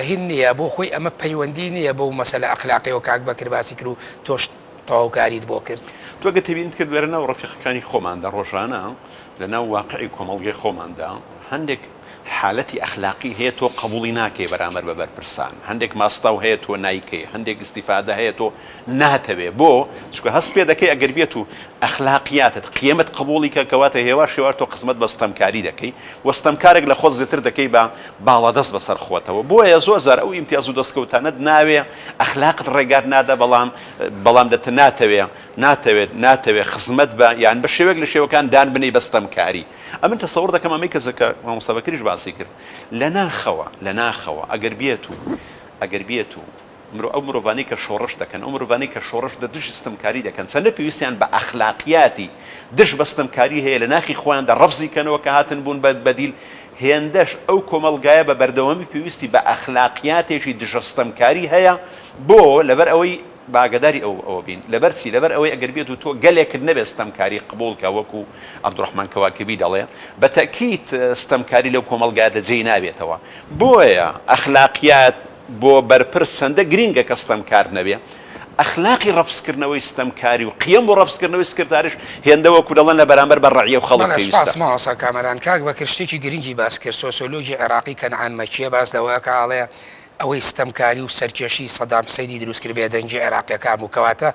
هین نییە بۆ خۆی ئەمە پەیوەندی نییە بەو مەسەلە ئەخلاقیەوە کاک بەکر باسی کرد و تۆش تەواوکاریت بۆ کرد. تۆ گەر تێبینیت کرد لە ناو ڕەفیقەکانی خۆماندا ڕۆژانە لە ناو واقعی کۆمەڵگەی خۆماندا هەندێک حالەتی ئەخلاقی هەیە تۆ قبوڵی ناکەی بەرامبەر بە بەرپرسان، هەندێک ماستاو هەیە تۆ نایکەی، هەندێک ئیستیفادە هەیە تۆ ناتەوێ، بۆ؟ چونکە هەست پێ دەکەی ئەگەر بێت و ئەخلاقیاتت، قیەمت قبوڵی کە کەواتە هێواش هێواش تۆ خزمەت بە ستەمکاری دەکەی و ستەمکارێک لە خۆت زێتر دەکەی بە باڵادەست بەسەر خۆتەوە، بۆیە زۆر جار ئەو ئیمتیاز و دەستکەوتانەت ناوێ، ئەخلاقت ڕێگات نادا بەڵام بەڵام دەت ناتەوێ ناتەوێت ناتەوێ خزمەت بە یان بە شێوەیەک لە شێوەکان دان بنێی بە ستەمکاری. ئەمن تەسەوڕ دەکەم ئەمەی کە کە مامۆستا بەکریش باسی کرد لە ناخەوە لە ناخەوە ئەگەر بێت و ئەگەر بێت و مرۆ ئەو مرۆڤانەی کە شۆڕش دەکەن ئەو مرۆڤانەی کە شۆڕش لە دژی ستەمکاری دەکەن چەندە پێویستیان بە ئەخلاقیاتی دژ بە ستەمکاری هەیە لە ناخی خۆیاندا ڕەفزی کەنەوە کە هاتن بوون بە بەدیل هێندەش ئەو کۆمەڵگایە بە بەردەوامی پێویستی بە ئەخلاقیاتێکی دژە ستەمکاری هەیە بۆ لەبەر ئەوەی با ئاگاداری ئەو ئەوە بین. لەبەر چی؟ لەبەر ئەوەی ئەگەر بێت و تۆ گەلێکت نەبێت ستەمکاری قبوڵ کە وەکو عەبدولڕەحمان کەواکبی دەڵێ بە تەئکید ستەمکاری لەو کۆمەڵگایەدا جێی نابێتەوە. بۆیە ئەخلاقیات بۆ بەرپرس چەندە گرینگە کە ستەمکار نەبێ، ئەخلاقی ڕەفزکردنەوەی ستەمکاری و قیەم بۆ ڕەفزکردنەوەی سکرتاریش هێندە وەکو دەڵێن لە بەرامبەر بە ڕەعیە و خەڵک بەڵێ پێویستە. سوپاس مامۆستا کامەران. کاک بەکر شتێکی گرنگی باس کرد، سۆسیۆلۆگی عێراقی کەنعان مەکیە باس لەوە ئەکا ئەڵێ ئەوەی ستەمکاری و سەرکێشی سەدام حسینی دروست کرد بێدەنگی عێراقیەکان بوو کەواتە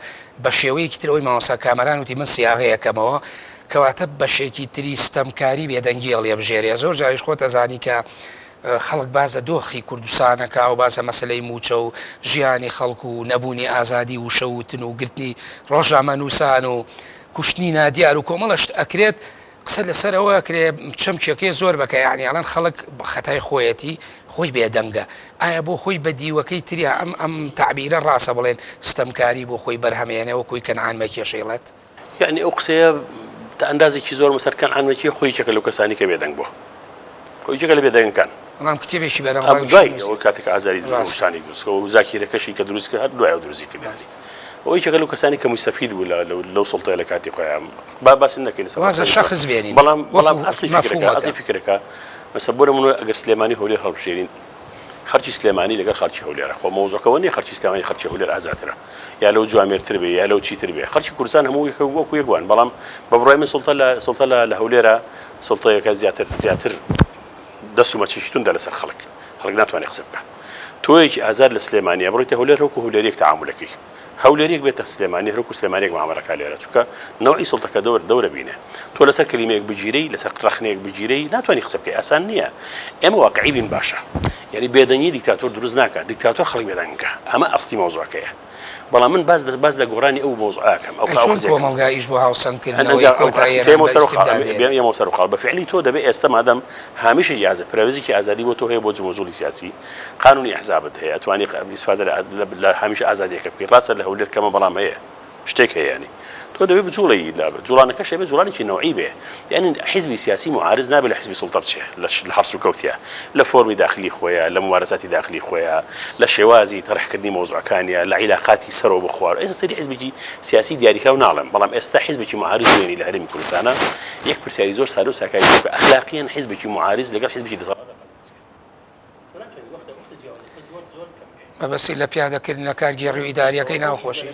بەشێوەیەکی تر ئەوەی مامۆستا کامەران وتی من سیاغەی ئەکەمەوە کەواتە بەشێکی تری ستەمکاری بێدەنگی هەڵیەبژێرێ زۆر جاریش خۆت ئەزانی کە خەڵک باس لە دۆخی کوردستان ئەکا و باس لە مەسەلەی مووچە و ژیانی خەڵک و نەبوونی ئازادی وشە وتن و گرتنی ڕۆژنامەنووسان و کوشتنی نادیار و کۆمەڵە شت ئەکرێت قسە لەسەر ئەوە ئەکرێ چەمکێکەیە زۆر بەکە یانی ئەڵێن خەڵک خەتای خۆیەتی خۆی بێدەنگە ئایا بۆ خۆی بە دیوەکەی تریا ئەم ئەم تەعبیرە ڕاستە بڵێن ستەمکاری بۆ خۆی بەرهەمێنێ وەکوی کەنعان مەکێشەی ڵێت؟ یەعنی ئەو قسەیە تا ئەندازێکی زۆر مەسەر کەنعان مەکی خۆی یەکێکە لەو کەسانی کە بێدەنگ بووە خۆی یەکێکە لە بێدەنگەکان. بەڵام کتێبێکی بەرەم ئەم دوای ئەوە کاتێک کە ئازاری دروست و شتانی دروست کرد و زاکیرەکەشی کە دروست کرد هەر دوای ئەو دروستی کرد یانی ئەو یەکێکە لەو کەسانی کە موستەفید بوو لە لەو سوڵتەیە لە کاتی خۆیان با باسی نەکەین لەسەر وازە ڕەخنەی شەخس بێنین بەڵام بەڵام وەکو ئەسلی فکرەکە مەفهومەکە. ئەسلی فکرەکە مەسەلەن بۆ نموونە ئەگەر سلێمانی هەولێر هەڵبژێرین خەڵکی سلێمانی لەگەڵ خەڵکی هەولێرە خۆ مەوزوعەکە ئەوە نییە خەڵکی سلێمانی خەڵکی هەولێر ئازاترە یا لەو جوامێرتر بێ یا لەو چیتر بێ خەڵکی کوردستان هەموو یەک وەکو یەک وان بەڵام بە بڕوای من سوڵتە لە سوڵتە لە لە هەولێرە سوڵتەیەکە زیاتر زیاتر دەست و مەچەکی توندە لەسەر خەڵک خەڵک ناتوانێت قسە بکە تۆیەکی ئازاد لە سلێمانیە بڕۆیتە هەولێر وەکو هەولێریەک تەعامولەکەی هەولێریەک بێتە سلێمانی هەر وەکو سلێمانیەک مامەلەکا لێرە چونکە نەوعی سوڵتەکە دەور دەورە بینێ تۆ لەسەر کەلیمەیەک بگیرێی لەسەر ڕەخنەیەک بگیرێی ناتوانی قسە بکەی ئاسان نییە ئێمە واقعی بین باشە. یعنی بێدەنگی دیکتاتۆر دروست ناکات دیکتاتۆر خەڵک بێدەنگ کە ئەمە ئەستی مەوزوعەکەیە بەڵام من باس باس لە گۆڕانی ئەو مەوزوعەکەم ئەو چۆن کۆمەڵگا ئیش بۆ هاوسەنگکردنەوەی کۆتایی هێنان بە ئیستیبداد دێنێ؟ ئێمە سەر و خاڵ بە فعلی تۆ دەبێ ئێستا مادەم هامیشێکی ئازاد پەراوێزێکی ئازادی بۆ تۆ هەیە بۆ جموجوڵی سیاسی قانونی ئەحزابت هەیە ئەتوانی ئیسفادە لە هامیش ئازادیەکە بکەی ڕاستە لە هەولێر کەمە بەڵام هەیە شتێک هەیە یانی تۆ دەبێ بجوڵێی لە جوڵانەکەش دەبێ جوڵانێکی نەوعی بێ یانی حیزبی سیاسی معارز نابێ لە حیزبی سوڵتە بچێ لە هەڵسوکەوتیا لە فۆرمی داخلی خۆیە لە ممارەساتی داخلی خۆیە لە شێوازی تەرحکردنی مەوزوعەکانیا لە عیلاقاتی سەرەوە بۆ خوار ئێستا سەیری حیزبێکی سیاسی دیاریکراو ناڵێم بەڵام ئێستا حیزبێکی معارز وێنی لە هەرێمی کوردستانە یەک پرسیاری زۆر سادە و ساکاری بکە ئەخلاقیان حیزبێکی معارز لەگەڵ حیزبێکی دەسەڵاتدا مەبەستی لە پیادەکردنە کارگێڕی و ئیداریەکەی ناو خۆشی.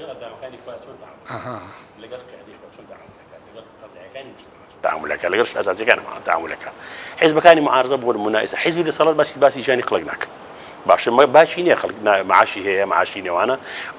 تعاملەکە لەگەڵ ئەساسیەکان تعاملەکە حیزبەکانی معارزە بۆ نمونە ئێستا حیزبی دەسەڵات باسی باسی ژیانی خەڵک ناکە باشە باکی نییە خەڵک معاشی هەیە معاشی نێوانە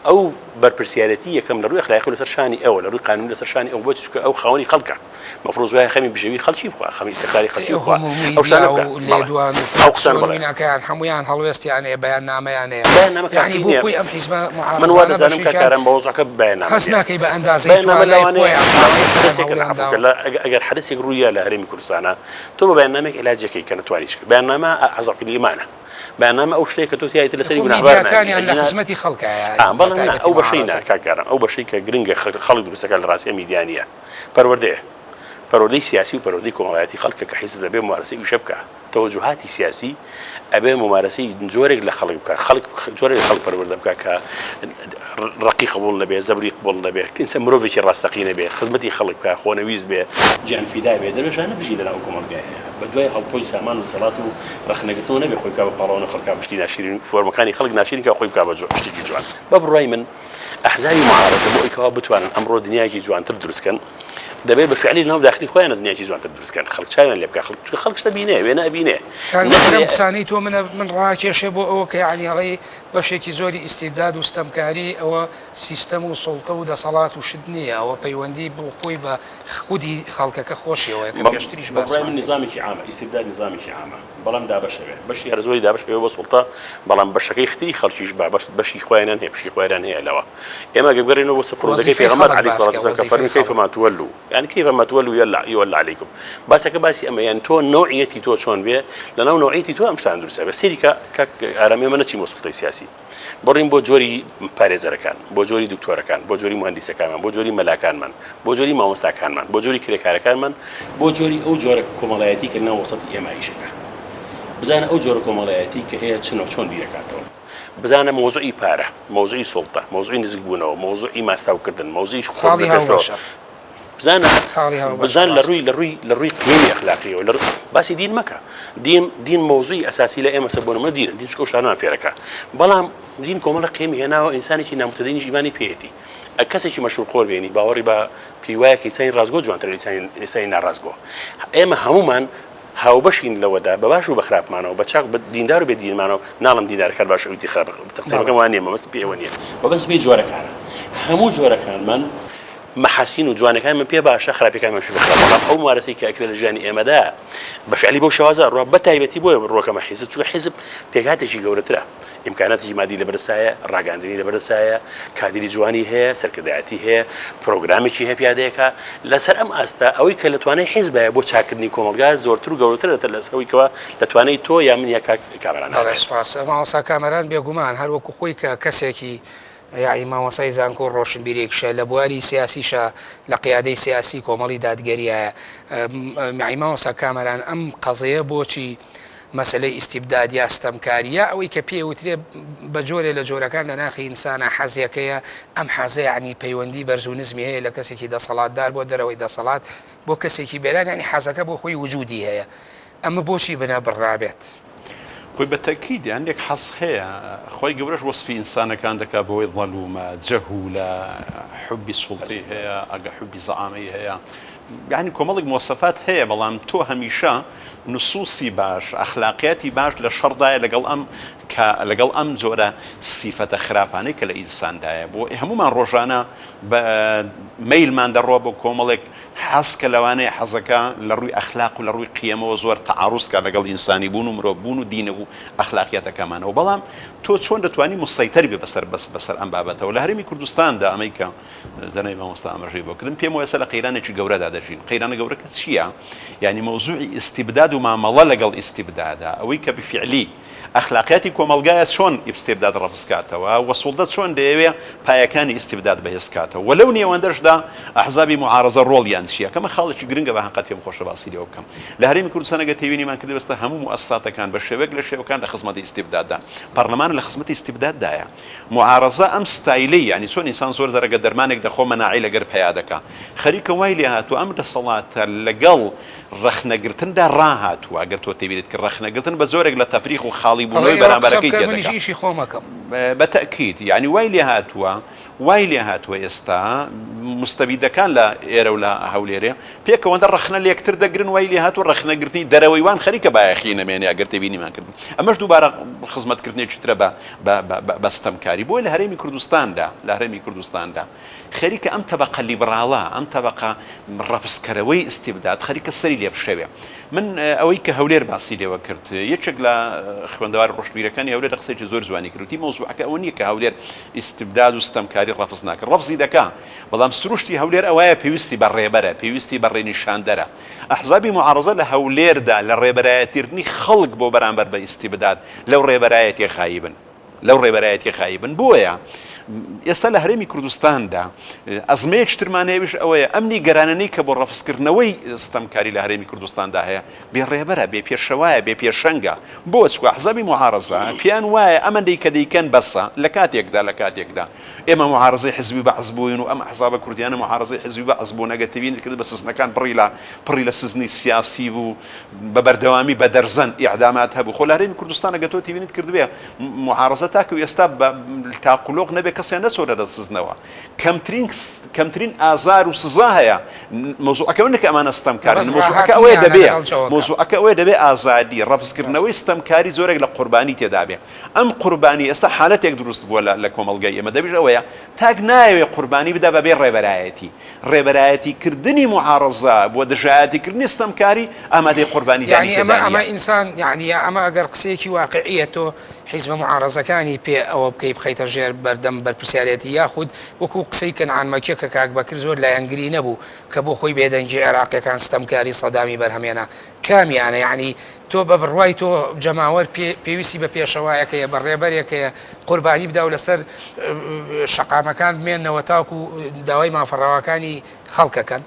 ئەو بەرپرسیارەتی یەکەم لە ڕووی ئەخلاقی لەسەر شانی ئەوە لە ڕووی قانون لەسەر شانی ئەو بۆ چونکە ئەو خاوەنی خەڵکە مەفروز وایە خەمی بژێوی خەڵکی بخوا خەمی ئیستقلالی خەڵکی بخوا ئەو شتانە بکا لێدوان و ئەو قسانە بڵێ ویناکەیان هەموویان هەڵوێستیان هەیە بەیاننامەیان هەیە بەیاننامە یعنی کافی بۆ نییە خۆی ئەم حیزبە من وا معارزانە دەزانم کاک بەشێکیان ئارام بە وەزعەکە بەیاننامە هەست نییە ناکەی بە ئەندازەی بەیاننامە توانای لەوانەیە خۆیان داوای خۆیان حدەسێک هەوڵیان عەفو کە داوە لە ئەگەر حدەسێک ڕوویا لە هەرێمی کوردستانا تۆ بە بەیاننامەیەک عیلاجەکەی کە نەتوانی چ بەیاننامە ئەزعف الایمانە بەیاننامە ئەو شتەیە کە تۆ تیایت لەسەری خۆ گوناهبار نابی میدیاکانیان لە ئەگینا خزمەتی خەڵکایە ئا بە بەڵام نا تایبەتی ئەو بەشەی نا معارەزە کاک ئارام ئەو بەشەی کە گرنگە خەڵک دروستەکات لە ڕاستیا میدیا نییە پەروەردەیە پەروەردەی سیاسی و پەروەردەی کۆمەڵایەتی خەڵکە کە حیزب دەبێ مومارەسەی ئیشە بکا، تەوەجوهاتی سیاسی ئەبێ مومارەسەی جۆرێک لە خەڵک بکا، خەڵک جۆرێک لە خەڵک پەروەردە بکا کە ڕقی قبوڵ نەبێ، زەبری قبوڵ نەبێ، ئینسان مرۆڤێکی ڕاستەقینە بێ، خزمەتی خەڵک بکا، خۆنەویست بێ، گیانفیدا بێ، دەروێشانە بژی لەناو ئەو کۆمەڵگایە، بە دوای هەڵپۆی سامان و دەسەڵات و ڕەخنەگرتنەوە نەبێ، خۆی بکا بە پاڵەوان و خەڵکا بە شتی ناشیرین، فۆرمەکانی خەڵک ناشیرین کا و خۆی بکا بە شتێکی جوان. بە بڕوای من ئەحزابی موعارەزە بۆ ئەوی کەوا بتوانن ئەمڕۆ دنیایەکی جوانتر دروست کەن دەبێت بە فعلی لەناو داخلی خۆیان دنیایەکی جوانتر دروست کەن خەڵک چاویان لێ بکا خەڵک چونکە خەڵک شتە بینێ وێنە ئەبینێ کاک نەبێ ئەم قسانەی تۆ منە من ڕاکێشێ بۆ ئەوە کە یعنی ئەڵێی بەشێکی زۆری ئیستیبداد و ستەمکاری ئەوە سیستەم و سوڵتە و دەسەڵات و شت نییە ئەوە پەیوەندی بۆ خۆی بە خودی خەڵکەکە خۆشیەوەیە کە پێشتریش بە بڕوای باسمان من کرد. نیزامێکی عامە ئیستیبداد نیزامێکی عامە بەڵام دابەش ئەبێ بەشی هەر زۆری دابەش ئەبێ بۆ سوڵتە بەڵام بەشەکەی ختری خەڵکیش با بەش بەشی خۆیانیان هەیە پشکی خۆیان هەیە لەوە ئێمە گەر بگەڕێینەوە بۆ سەر فەرموودەکەی وەزیفەی پێغەمبەر خەڵک علیه باس الصلاة کە والسلام کە وەزیفەی فەرمی خەڵک. کیفما تولوا یعنی کیفما تولوا یلا یولى علیکم باسەکە باسی ئەمە یان تۆ نەوعیەتی تۆ چۆن بێ لەناو نەوعیەتی تۆ ئەم شتانە دروست ئەبێ سەیری کە کاک ئارام ئێمە نەچین بۆ سوڵتەی سیاسی بڕین بۆ جۆری پارێزەرەکان، بۆ جۆری دکتۆرەکان، بۆ جۆری موهەندیسەکانمان، بۆ جۆری مەلاکانمان، بۆ جۆری مامۆستاکانمان، بۆ جۆری کرێکارەکانمان، بۆ جۆری ئەو جۆرە کۆمەڵایەتی کە لەناو وەسەتی ئێمە ئیشەکا. بزانە ئەو جۆرە کۆمەڵایەتی کە هەیە چنە و چۆن بیرەکاتەوە. بزانە مەوزوعی پارە، مەوزوعی سوڵتە، مەوزوعی نزیکبوونەوە، مەوزوعی ماستاوکردن، مەوزوعی خاڵی خۆبردنە پێشەوە، هاوبەشە. بزانە خاڵی هاوبەشە بزان لە ڕاستە. ڕووی لە ڕووی لە ڕووی قیەمی ئەخلاقیەوە لە باسی دین مەکە دین دین مەوزوعی ئەساسی لە ئێمەسە بۆ نمونە دینە دین چونکە ئەو شتانەمان فێرەکا بەڵام دین کۆمەڵە قیەمی هێناوە ئینسانێکی نامتەدینیش ئیمانی پێیەتی ئە کەسێکی مەشروب خۆر بێنی باوەڕی بە پێی وایە کە ئینسانی ڕاستگۆ جوانترە لە ئینسانی ئینسانی ناڕاستگۆ ئێمە هەموومان هاوبەشین لەوەدا بە باش و بە خراپمانەوە بە چاک بە دیندار و بێ دینمانەوە ناڵم دیندارەکان باش ئەوی تر خراپ تەقسیمەکەم بەڵێ وا نییە مەبەستم پێی ئەوە نییە مەبەستم پێی جۆرەکانە هەموو جۆرەکانمان مەحاسین و جوانەکانمان پێ باشە خراپیەکانمان پێ خراپە بەڵام ئەو ممارەسەی کە ئەکرێت لە ژیانی ئێمەدا بە فعلی بەو شێوازە ڕوا بە تایبەتی بۆیە ڕوەکەمە حیزب چونکە حیزب پێکهاتێکی گەورەترە ئیمکاناتێکی مادی لەبەردەستایە ڕاگەاندنی لەبەردەستایە کادری جوانی هەیە سەرکردایەتی هەیە پرۆگرامێکی هەیە پیادەیەکە لەسەر ئەم ئاستە ئەوەی کە لە توانای حیزبە بۆ چاکردنی کۆمەڵگا زۆرتر و گەورەترە لەسەر ئەوەی کەوا لە توانای تۆ یا من یا کاک کامەران بەڵێ سوپاس مامۆستا کامەران بێگومان هەر وەکو خۆی کە کەسێکی یەعنی مامۆستای زانکۆ و ڕۆشنبیرێکیشە، لە بواری سیاسیشا لە قیادەی سیاسی کۆمەڵی دادگەریایە. یەعنی مامۆستا کامەران ئەم قەزیە بۆچی مەسەلەی ئیستیبداد یا ستەمکاری یا ئەوەی کە پێ وترێ بە جۆرێ لە جۆرەکان لە ناخی ئینسانا حەزێکەیە، ئەم حەزە یەعنی پەیوەندی بەرز و نزمی هەیە لە کەسێکی دەسەڵاتدار بۆ دەرەوەی دەسەڵات بۆ کەسێکی بێلایەن یەعنی حەزەکە بۆ خۆی وجودی هەیە. ئەمە بۆچی بنەبڕ نابێت؟ خۆی بە تەئکید هەندێک حەز هەیە خوای گەورەش وەسفی ئینسانەکان دەکات بەوەی ظەلومە، جەهولە، حوبی سوڵتەی هەیە، ئەگە حوبی زەعامەی هەیە. یانی کۆمەڵێک موەسەفات هەیە بەڵام تۆ هەمیشە نسوسی باش ئەخلاقیاتی باش لە شەڕدایە لەگەڵ ئەم کە لەگەڵ ئەم جۆرە سیفەتە خراپانەی کە لە ئینساندایە بۆ هەمومان ڕۆژانە بە مەیلمان دەڕوا بۆ کۆمەڵێک حەز کە لەوانەیە حەزەکە لە ڕووی ئەخلاق و لە ڕووی قیەمەوە زۆر تەعاروز کا لەگەڵ ئینسانی بوون و مرۆڤ بوون و دین و ئەخلاقیاتەکەمانەوە بەڵام تۆ چۆن دەتوانی موسەیتەر بێ بەسەر بەسەر ئەم بابەتەوە لە هەرێمی کوردستاندا ئەمەی کە جەنابی مامۆستا ئاماژەی بۆ کردم پێم وایە لە قەیرانێکی گەورەدا دەژین قەیرانە گەورەکە چییە یعنی مەوزوعی ئیستیبداد و مامەڵە لەگەڵ ئیستیبدادا ئەوەی کە بفعلی ئەخلاقیاتی کۆمەڵگایە چۆن ئیستیبداد ڕەفز کاتەوە و سوڵتە چۆن دەیەوێ پایەکانی ئیستیبداد بەهێز کاتەوە و لەو نێوەندەشدا ئەحزابی موعارەزە ڕۆڵیان چییە کەمە خاڵێکی گرنگە بە هەقەت پێم خۆشە باسی لێوە بکەم لە هەرێمی کوردستان ئەگەر تێبینیمان کردبێ ئێستا هەموو موئەسساتەکان بە شێوەیەک لە شێوەکان لە خزمەتی ئیستیبداددان پەرلەمان لە خزمەتی ئیستیبداددایە موعارەزە ئەم ستایلەی یانی چۆن ئینسان زۆر جار ئەگەر دەرمانێک دەخۆ مەناعەی لەگەر پەیا دەکا خەریکە وای لێ هاتووە ئەم دەسەڵاتە لەگەڵ ڕەخنەگرتندا ڕاهاتووە ئەگەر تۆ تێبینیت کرد ڕەخنەگرتن بە جۆرێک لە تەفریخ و خاڵی ئەڵێ بوونەوەی ئێوە قسە بەرامبەرەکەی بکەن تێ منیش دەکا ئیشی خۆم ئەکەم. بە تەئکید یانی وای لێ هاتووە وای لێ هاتووە ئێستا موستەبیدەکان لە ئێرە و لە هەولێرێ پێکەوەندە ڕەخنە لێکتر دەگرن وای لێ هاتووە ڕەخنەگرتنی دەرەوەی وان خەریکە بایەخی نەمێنێ ئەگەر تێبینیمان کرد ئەمەش دووبارە خزمەتکردنێکی ترە بە بە ستەمکاری بۆیە لە هەرێمی کوردستاندا لە هەرێمی کوردستاندا خەریکە ئەم تەبەقە لیبڕاڵە ئەم تەبەقە ڕەفزکەرەوەی ئیستیبداد خەریکە سەری لێ بشێوێ من ئەوەی کە هەولێر باسی لێوە کرد یەکێک لە خوێندەوار ڕۆشنبیرەکانی هەولێر قسەیەکی زۆر جوانی کرد وتی مەوزوعەکە ئەوە نییە کە هەولێر ئیستیبداد و ستەمکاری ڕەفز ناکرد ڕەفزی دەکا بەڵام سروشتی هەولێر ئەوایە پێویستی بە ڕێبەرە پێویستی بە ڕێنیشاندەرە ئەحزابی موعارەزە لە هەولێردا لە ڕێبەرایەتیردنی خەڵک بۆ بەرامبەر بە ئیستیبداد لەو ڕێبەرایەتیە غایبن لەو ڕێبەرایەتیە غایبن بۆیە ئێستا لە هەرێمی کوردستاندا ئەزمەیەکی ترمان هەیە ئەویش ئەوەیە ئەم نیگەرانەی کە بۆ ڕەفزکردنەوەی ستەمکاری لە هەرێمی کوردستاندا هەیە بێ ڕێبەرە بێ پێشەوایە بێ پێشەنگە بۆ چکە حزابی معارەزە پێیان وایە ئەمەندەی کە دەیکەن بەسە لە کاتێکدا لە کاتێکدا ئێمە معارەزەی حزبی بەعس بووین و ئەم ئەحزابە کوردیانە معارەزەی حزبی بەعس بوون ئەگەر تێبینیت کرد بە سزنەکان پڕی لە پڕی لە سزنی سیاسی بوو بە بەردەوامی بە دەرزەن ئیعدامات هەبوو خۆ لە هەرێمی کوردستان ئەگەر تۆ تێبینیت کردبێ معارەزە تاکو ئێستا بە تاقولۆق نەبێ کەسیان نەچۆتە دەست سزنەوە کەمترین کەمترین ئازار و سزا هەیە مەوزوعەکە ئەوە نییە کە ئەمانە ستەمکارن بەس مەوزوعەکە ڕاهات ئەوەیە نییانە دەبێ لەگەڵ جەوەکە مەوزوعەکە ئەوەیە دەبێ ئازادی ڕاست ڕەفزکردنەوەی ستەمکاری زۆرێک لە قوربانی تێدا بێ ئەم قوربانی ئێستا حالەتێک دروست بووە لە لە کۆمەڵگای ئێمە دەبیش ئەوەیە تاک نایەوێ قوربانی بدا بەبێ ڕێبەرایەتی ڕێبەرایەتی کردنی موعارەزە بۆ دژایەتی کردنی ستەمکاری ئامادەی قوربانی دانی یانی ئەمە تێدا ئەمە نییە. ئینسان یانی یا ئەمە ئەگەر قسەیەکی واقعیە تۆ حیزبە موعارەزەکانی پێ ئەوە بکەی بخەیتە ژێر بەردەم بەرپرسیارێتی یاخود وەکوو قسەی کەنعان مەکیە کە کاک بەکر زۆر لایەنگری نەبوو کە بۆ خۆی بێدەنگی عێراقیەکان ستەمکاری سەدامی بەرهەمێنا کامیانە یانی تۆ بە بڕوای تۆ جەماوەر پێویستی بە پێشەوایەک هەیە، بە ڕێبەرێک هەیە قوربانی بدا و لەسەر شەقامەکان بمێنەوە تاکو داوای مافە ڕەواکانی خەڵکەکەن؟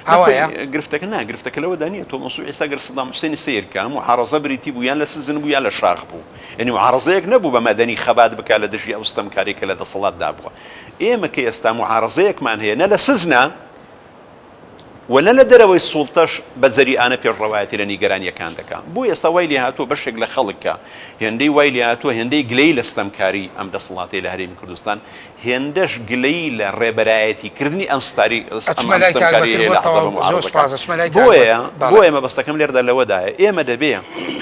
ئاوایە؟ گرفتەکە نا، گرفتەکە لەوەدا نییە تۆ مەوزوعی ئێستا گەر سەدام حوسێنی سەیر کە موعارەزە بریتی بوو یان لە سجن بوو یان لە شاخ بوو یانی موعارەزەیەک نەبوو بە مەدەنی خەبات بکا لە دژی ئەو ستەمکاری کە لە دەسەڵاتدا بووە ئێمە کە ئێستا موعارەزەیەکمان هەیە نە لە سجنە و نە لە دەرەوەی سوڵتەش بە جەریئانە پێشڕەوایەتی لە نیگەرانییەکان دەکا. بۆ ئێستا وای لێهاتووە بەشێک لە خەڵک کە هێندەی وای لێهاتووە هێندەی گلەیی لە ستەمکاری ئەم دەسەڵاتەی لە هەرێمی کوردستان هێندەش گلەیی لە ڕێبەرایەتی کردنی ئەم ستاری ئەم ئەچمە لای کاک ستەمکارییە بەکر هەیە بۆ لە ئەحزابە تەواو زۆر موعارەزەکان. سوپاس ئەچمە لای کاک بۆیە بەکر بەڵێ. بۆیە مەبەستەکەم لێرەدا لەوەدایە ئێمە دەبێ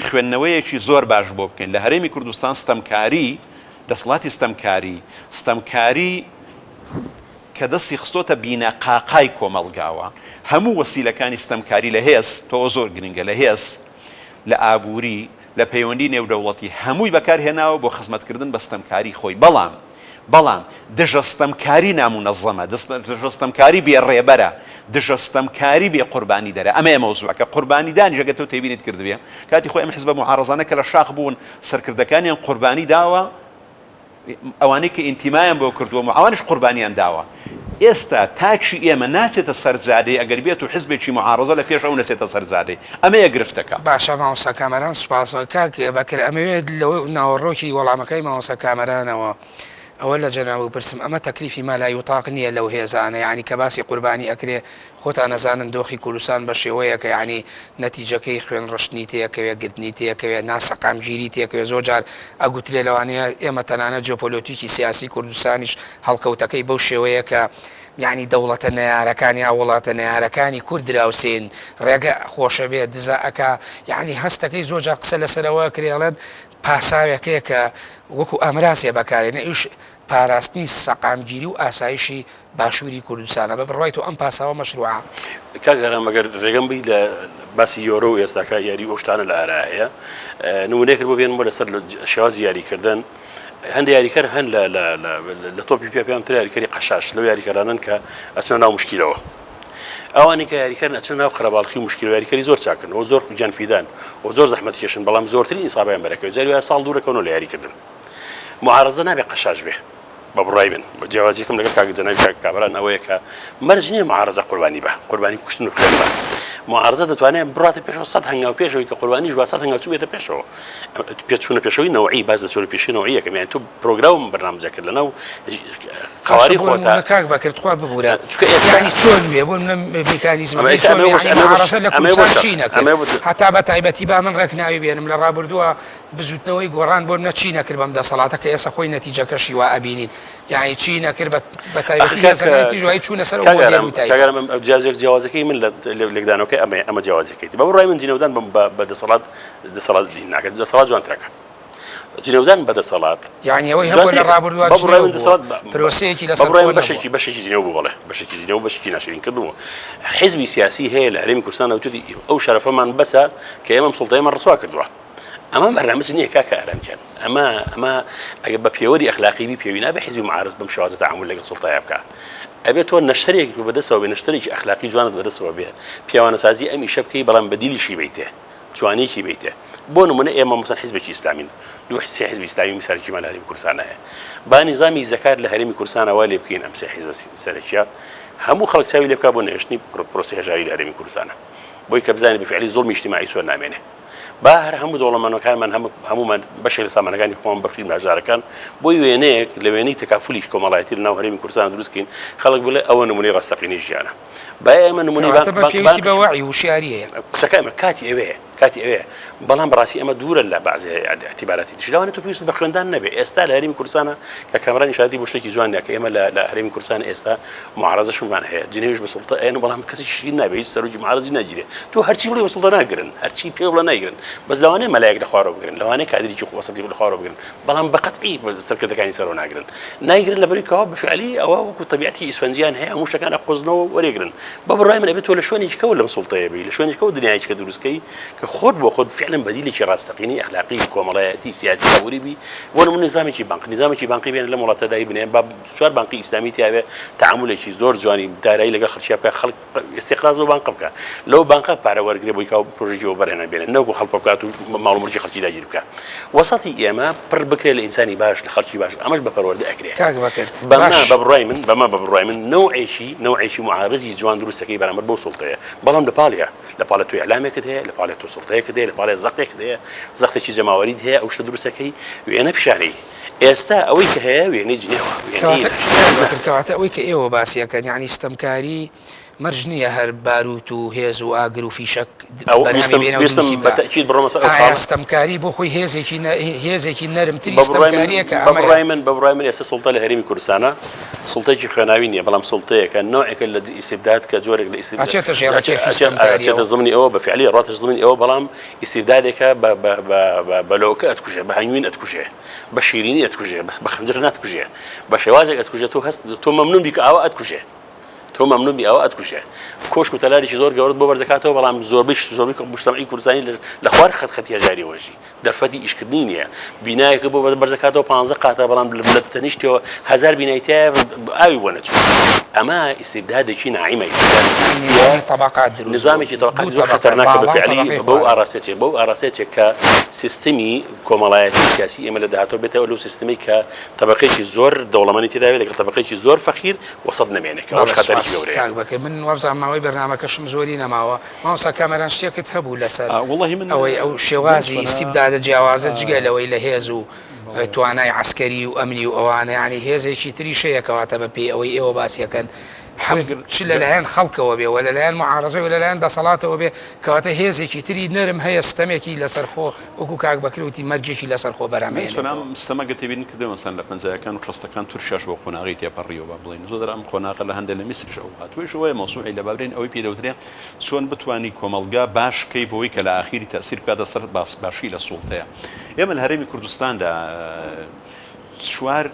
خوێندنەوەیەکی زۆر باش بۆ بکەین لە هەرێمی کوردستان ستەمکاری دەسەڵاتی ستەمکاری ستەمکاری کە دەستی خستۆتە بینەقاقای کۆمەڵگاوە، هەموو وەسیلەکانی ستەمکاری لە هێز، تۆ ئەوە زۆر گرنگە، لە هێز، لە ئابووری، لە پەیوەندی نێودەوڵەتی هەمووی بەکار هێناوە بۆ خزمەتکردن بە ستەمکاری خۆی، بەڵام، بەڵام دژە ستەمکاری نامونەزەمە، دژە ستەمکاری بێ ڕێبەرە، دژە ستەمکاری بێ قوربانیدەرە، ئەمەیە مەوزوعەکە، قوربانیدانیش ئەگەر تۆ تێبینیت کردبێ، کاتی خۆی ئەم حزبە موعارەزانە کە لە شاخ بوون، سەرکردەکانیان قوربانی داوە، ئەوانەی کە ئینتیمایان بۆ کردووە ئەوانیش قوربانیان داوە. ئێستا تاکی ئێمە ناچێتە سەر جادەی ئەگەر بێت و حزبێکی موعارەزە لە پێش ئەو نەچێتە سەر جادەی. ئەمەیە گرفتەکە. باشە مامۆستا کامەران سوپاس. کاک بەکر ئەمەوێت لەوە ناوەڕۆکی وەڵامەکەی مامۆستا کامەرانەوە ئەوە لە جەنابو پرسم ئەمە تەکلیفی ما لا یطاق نییە لەو هێزانە یانی کە باسی قوربانی ئەکرێ خۆتان ئەزانن دۆخی کوردستان بە شێوەیەکە یانی نەتیجەکەی خوێن ڕشتنی تێکەوێ گرتنی تێکەوێ ناسەقامگیری تێکەوێ زۆر جار ئەگوترێ لەوانەیە ئێمە تەنانەت جیۆپۆلۆتیکی سیاسی کوردستانیش هەڵکەوتەکەی بەو شێوەیە کە. یانی دەوڵەتە نەیارەکان یا وڵاتە نەیارەکانی کورد دراوسێن ڕێگە خۆشە بێ دزە ئەکا یانی هەستەکەی زۆر جار قسە لەسەرەوە کرێ ئەڵێن پاساوێکەیە کە وەکو ئامرازێ بەکارێنە ئیش پاراستنی سەقامگیری و ئاسایشی باشووری کوردستانە بە بڕوای تۆ ئەم پاساوە مەشروعە؟ کاک ئارام ئەگەر ڕێگەم بی لە باسی یۆرۆ و ئێستاکە یاری و ئەو شتانە لە ئارا هەیە نمونەیەکت بۆ بێنمەوە لەسەر شێوازی یاریکردن هەندێک یاریکەر هەن لە لە لە لە تۆپی پێ پێیان تر یاریکەری قەشاش لەو یاریکەرانن کە ئەچنە ناو مشکیلەوە ئەوانی کە یاریکەرن ئەچنە ناو قەرەباڵخی و مشکیلەوە یاریکەری زۆر چاکن و زۆر گیان فیدان و زۆر زەحمەت کێشن بەڵام زۆرترین ئیسابیان بەرەکەوێت جاری وایە ساڵ دوورەکەونەوە لە یاریکردن معارەزە نابێ قەشاش بێ بە بڕای من جیاوازیەکەم لەگەڵ کاک جەنابی کاک کامەران ئەوەیە کە مەرج نییە معارەزە قوربانی بە قوربانی کوشتن و خوێن بە معارەزە دەتوانێت بڕاتە پێشەوە سەد هەنگاو پێشەوەی کە قوربانیش با سەد هەنگاو چووبێتە پێشەوە پێچوونە پێشەوەی نەوعی باس لە چوونە پێشی نەوعیەکەم یان تۆ پرۆگرام بەرنامجەکرد لەناو قواری خۆتا کاک بەکر تخوا ببورە چونکە ئێستا یانی چۆن بێ بۆ منە میکانیزمەکەی چۆن بێ؟ یانی معارەزە لە کوردستان چی نەکرد هەتا بە تایبەتی با من ڕێک ناوی بێنم لە ڕابردووە بزوتنەوەی گۆڕان بۆ نە چی نەکرد بەم دەسەڵاتە کە ئێستا خۆی نەتیجەکەشی وا ئەبینین یانی چی نەکرد بە تایبەتی هێزەکانی تریش وای چوونە سەر ئەو مۆدێل و تایبەت. کاک ئارام جیاوازیەک جیاوازەکەی من لە لێکدانەوەکەی ئەمەیە ئەمە جیاوازیەکەیتی بە بڕوای من جنێودان بە دەسەڵات دەسەڵات دین ناکات دەسەڵات جوانترەکە جنێودان بە دەسەڵات یانی ئەوەی هەبووە لە ڕابردووە بە بڕوای من دەسەڵات پرۆسەیەکی لەسەر خۆ نەبووە. بەشێکی بەشێکی جنێو بوو بەڵێ بەشێکی جنێو بەشێکی ناشرین کردن بوو حیزبی سیاسی هەیە لە هەرێمی کوردستان وتوتی ئەو شەرەفەمان بەسە کە ئێمە سوڵتەیەمان ڕسوا کردووە ئەمە بەرنامەج نییە کاکە ئارام گیان ئەمە ئەمە ئەگەر بە پێوەری ئەخلاقی بی پێوی نابێ حیزبی معارض بەم شێوازە تەعامول لەگەڵ سوڵتەیا بکا ئەبێ تۆ نەشتەرێک بەدەستەوە بێ نەشتەرێکی ئەخلاقی جوانت بەدەستەوە بێ پیاوانەسازی ئەم ئیشە بکەی بەڵام بەدیلیشی بیتێ جوانیکی بیتێ بۆ نمونە ئێمە مەسەن حیزبێکی ئیسلامین دوو سێ حیزبی ئیسلامی سەرەکیمان لە هەرێمی کوردستان هەیە با نیزامی زەکات لە هەرێمی کوردستان وا لێ بکەین ئەم سێ حیزبە سەرەکیە هەموو خەڵک چاوی لێ بکا بۆ نەهێشتنی پرۆسەی هەژاری لە هەرێمی کوردستانە بۆی کە بزانێ بەفعلی زوڵمی ئیجتیماعی چۆن نامێنێ با هەر هەموو دەوڵەمەنەکانمان هەموومان بەشێک لە سامانەکانی خۆمان بەخشین بە هەژارەکان بۆی وێنەیەک لە وێنەی تەکافولیش کۆمەڵایەتی لە ناو هەرێمی کوردستان دروست کەین خەڵک بڵێ ئەوە نمونەی ڕاستەقینەی ژیانە با ئێمە نمونەی بانک بە پێویستی بە وەعی وشیاری هەیە قسەکە ئەمە کاتی ئەوەیە کاتی ئەوەیە بەڵام بەڕاستی ئەمە دوورە لە بەعزێ ئیعتیباراتی تریش لەوانەیە تۆ پێویستت بە خوێندان نەبێ ئێستا لە هەرێمی کوردستانە کە کامەران ئیشارەتی بۆ شتێکی جوان دا کە ئێمە لە هەرێمی کوردستان ئێستا معارەزەشمان هەیە جنێویش بە سوڵتە ئەیەن بەڵام کەسی شیرین نابێ هیچ سەرۆکی معارەزی ناگیرێ تۆ هەرچی بڵێ بە سوڵتە ناگرن هەرچی پێ بڵێ نایگرن بەس لەوانەیە مەلایەک لە خوارەوە بگرن لەوانەیە کادرێکی وەسەتی لە خوارەوە بگرن بەڵام بە قەتعی سەرکردەکانی سەرەوە ناگرن نایگرن لەبەری کەوا بەفعلی ئەوە وەکو تەبیعەتی ئیسفەنجیان هەیە هەموو شتەکان ئەقۆزنەوە وەرێگرن بە بڕوای من ئەبێت تۆ لە شوێنێکی کەوە لەم سوڵتەیە بی لە شوێنێکی کەوە دنیایەکی کە دروستکەی کە خۆت بۆ خۆت فعلا بەدیلێکی ڕاستەقینەی ئەخلاقی کۆمەڵایەتی سیاسی ئابووری بی بۆ نمونە نیزامێکی بانق نیزامێکی بانقی بێنە لەم وڵاتە دای بنێن با چوار بانقی ئیسلامی تیاوێ تەعامولێکی زۆر جوانی دارایی لەگەڵ خەڵکیا بکە خەڵک ئێستیقراز بۆ بانقە بکە لەو بانقە پارە وەرگێ بۆی کا پرۆژێکی وەبەرهێنان بێنێ نەوەکو خەڵک بکات و ماڵ و مڵکی خەڵکی داگیر بکە وەسەتی ئێمە پڕ بکرێ لە ئینسانی باش لە خەڵکی باش ئەمەش بە پەروەردە ئەکرێ کاک بەکر بەمە بە بڕای من بەمە بە بڕای من نەوعێکی نەوعێکی معارزی جوان دروستەکەی بەرامبەر بەو سوڵتەیە بەڵام لە پاڵیا لە پاڵێ تۆ ئیعلامێکت هەیە لە پاڵێ تۆ سوڵتەیەکت هەیە لە پاڵێ زەختێکت هەیە زەختێکی جەماوەریت هەیە ئەو شتە دروستەکەی وێنە پیشانەی ئێستا ئەوەی کە هەیە وێنەی جنێوە وێنەی کەواتە ئەوەی کە ئێوە باسی ئەکەن یانی ستەمکاری مەرج نییە هەر باروت و هێز و ئاگر و فیشەک بەرهەمی بێنە و دروستی بکا. ئایا ستەمکاری بۆ خۆی هێزێکی هێزێکی نەرمتری ستەمکارییە کە ئەمەیە؟ بە بڕوای من بە بڕوای من ئێستا سوڵتە لە هەرێمی کوردستانە سوڵتەیەکی خوێناوی نییە بەڵام سوڵتەیەکە نەوعێکە لە ئیستیبداد کە جۆرێک لە ئیستیبداد ئەچێتە ژێر ڕکێفی ستەمکارییەوە. ئەچێتە زمنی ئەوە بە فیعلی ڕاتە زمنی ئەوە بەڵام ئیستیبدادێکە بە بە بە بە لۆکە ئەتکوژێ بە هەنگوین ئەتکوژێ بە شیرینی ئەتکوژێ بە خەنجەر ناتکوژێ بە شێوازێک ئەتکوژێ تۆ هەست تۆ مەمنون بی کە ئاوا ئەتکوژێ. تۆ مەمنون بی ئەوە ئەتکوژێ. کۆشک و تەلارێکی زۆر گەورەت بۆ بەرزەکاتەوە بەڵام زۆربەی زۆربەی مجتەمعی کوردستانی لە خوار خەت خەتی هەژاریەوە ژی دەرفەتی ئیشکردنی نییە بینایەکە بۆ بەرزەکاتەوە پانزە قاتە بەڵام لە تەنیشتەوە هەزار بینای تایە ئاوی بۆ نەچوو ئەمە ئیستیبدادێکی ناعیمە ئیستیبدادێکی سپیە نظامی طبقات دروست بوو. نظامێکی طبقاتی دوو زۆر طبقە خەتەرناکە بە باڵا و فعلی طبقەی بەو خوارەوە. ئاراستەیە چێ بەو ئاراستەیە چێ کە سیستمی کۆمەڵایەتی و سیاسی ئێمە لە داهاتوو بێتەوە لەو سیستمەی کە تەبەقەیەکی زۆر دەوڵەمەنی تێدابێت لەگەڵ تەبەقەیەکی زۆر فەقیر وەسەت نەمێنێ کە ئەوەش بەڵێ خەتەرێکی سوپاس گەورەیە. کاک بەکر من وابزانم ماوەی بەرنامەکەشم زۆری نەماوە مامۆستا کامەران شتێکت هەبوو لەسەر وەڵاهی من ئەوەی ئەو من شێوازی چۆنە ئیستیبدادە جیاوازە جگە لەوەی لە هێز و بەڵێ. توانای عەسکەری و ئەمنی و ئەوانە یانی هێزێکی تریش هەیە کەواتە بە پێی ئەوەی ئێوە باسی ئەکەن. هەم چ لەلایەن خەڵکەوە بێ و لەلایەن معارەزەوە لەلایەن دەسەڵاتەوە بێ، کەواتە هێزێکی تری نەرم هەیە ستەمێکی لەسەرخۆ وەکو کاک بەکر وتی مەرگێکی لەسەرخۆ بەرهەم من چۆن ئەهێنێتەوە. ئەم ستەمە گە تێبینی کردووە مەسەلەن لە پەنجایەکان و شەستەکان تورکیاش بەو قۆناغەی تێپەڕیوە با بڵێین زۆر ئەم قۆناغە لە هەندێ لە میسریش ئەو هاتووەیش ئەوەیە مەوزوعی لە با بلێین ئەوەی پێی دەوترێ چۆن بتوانی کۆمەڵگا باش کەی بۆی کە لە ئاخیری تەئسیر بکاتە سەر باس باشی لە سوڵتەیە ئێمە لە هەرێمی کوردستاندا چوار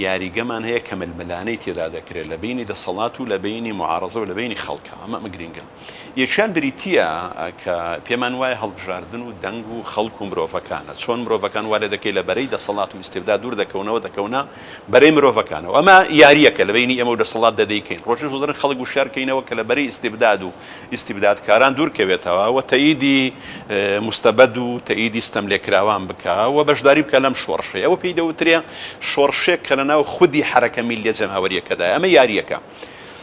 یاریگەمان هەیە کە ململانێی تێدا دەکرێت لە بەینی دەسەڵات و لە بەینی موعارەزە و لە بەینی خەڵکە، ئەمە ئەمە گرینگە. یەکیان بریتییە کە پێمان وایە هەڵبژاردن و دەنگ و خەڵک و مرۆڤەکانە، چۆن مرۆڤەکان وا لێ دەکەی لە بەرەی دەسەڵات و ئیستیبداد دوور دەکەونەوە دەکەونە بەرەی مرۆڤەکانەوە. ئەمە یارییەکە لە بەینی ئێمە و دەسەڵاتدا دەیکەین. ڕۆژێ زۆر دەرنگ خەڵک وشیار کەینەوە کە لە بەرەی ئیستیبداد و ئیستیبدادکاران دوور کەوێتەوە و تەئیدی موستەبەد و تەئیدی ستەملێکراوان بکا و بەشداری بکا لەم شۆڕشەی. ئەوە پێی دەوترێ شۆڕشێک کە لەناو خودی حەرەکە میللیە جەماوەرییەکەدایە. ئەمە یارییەکە.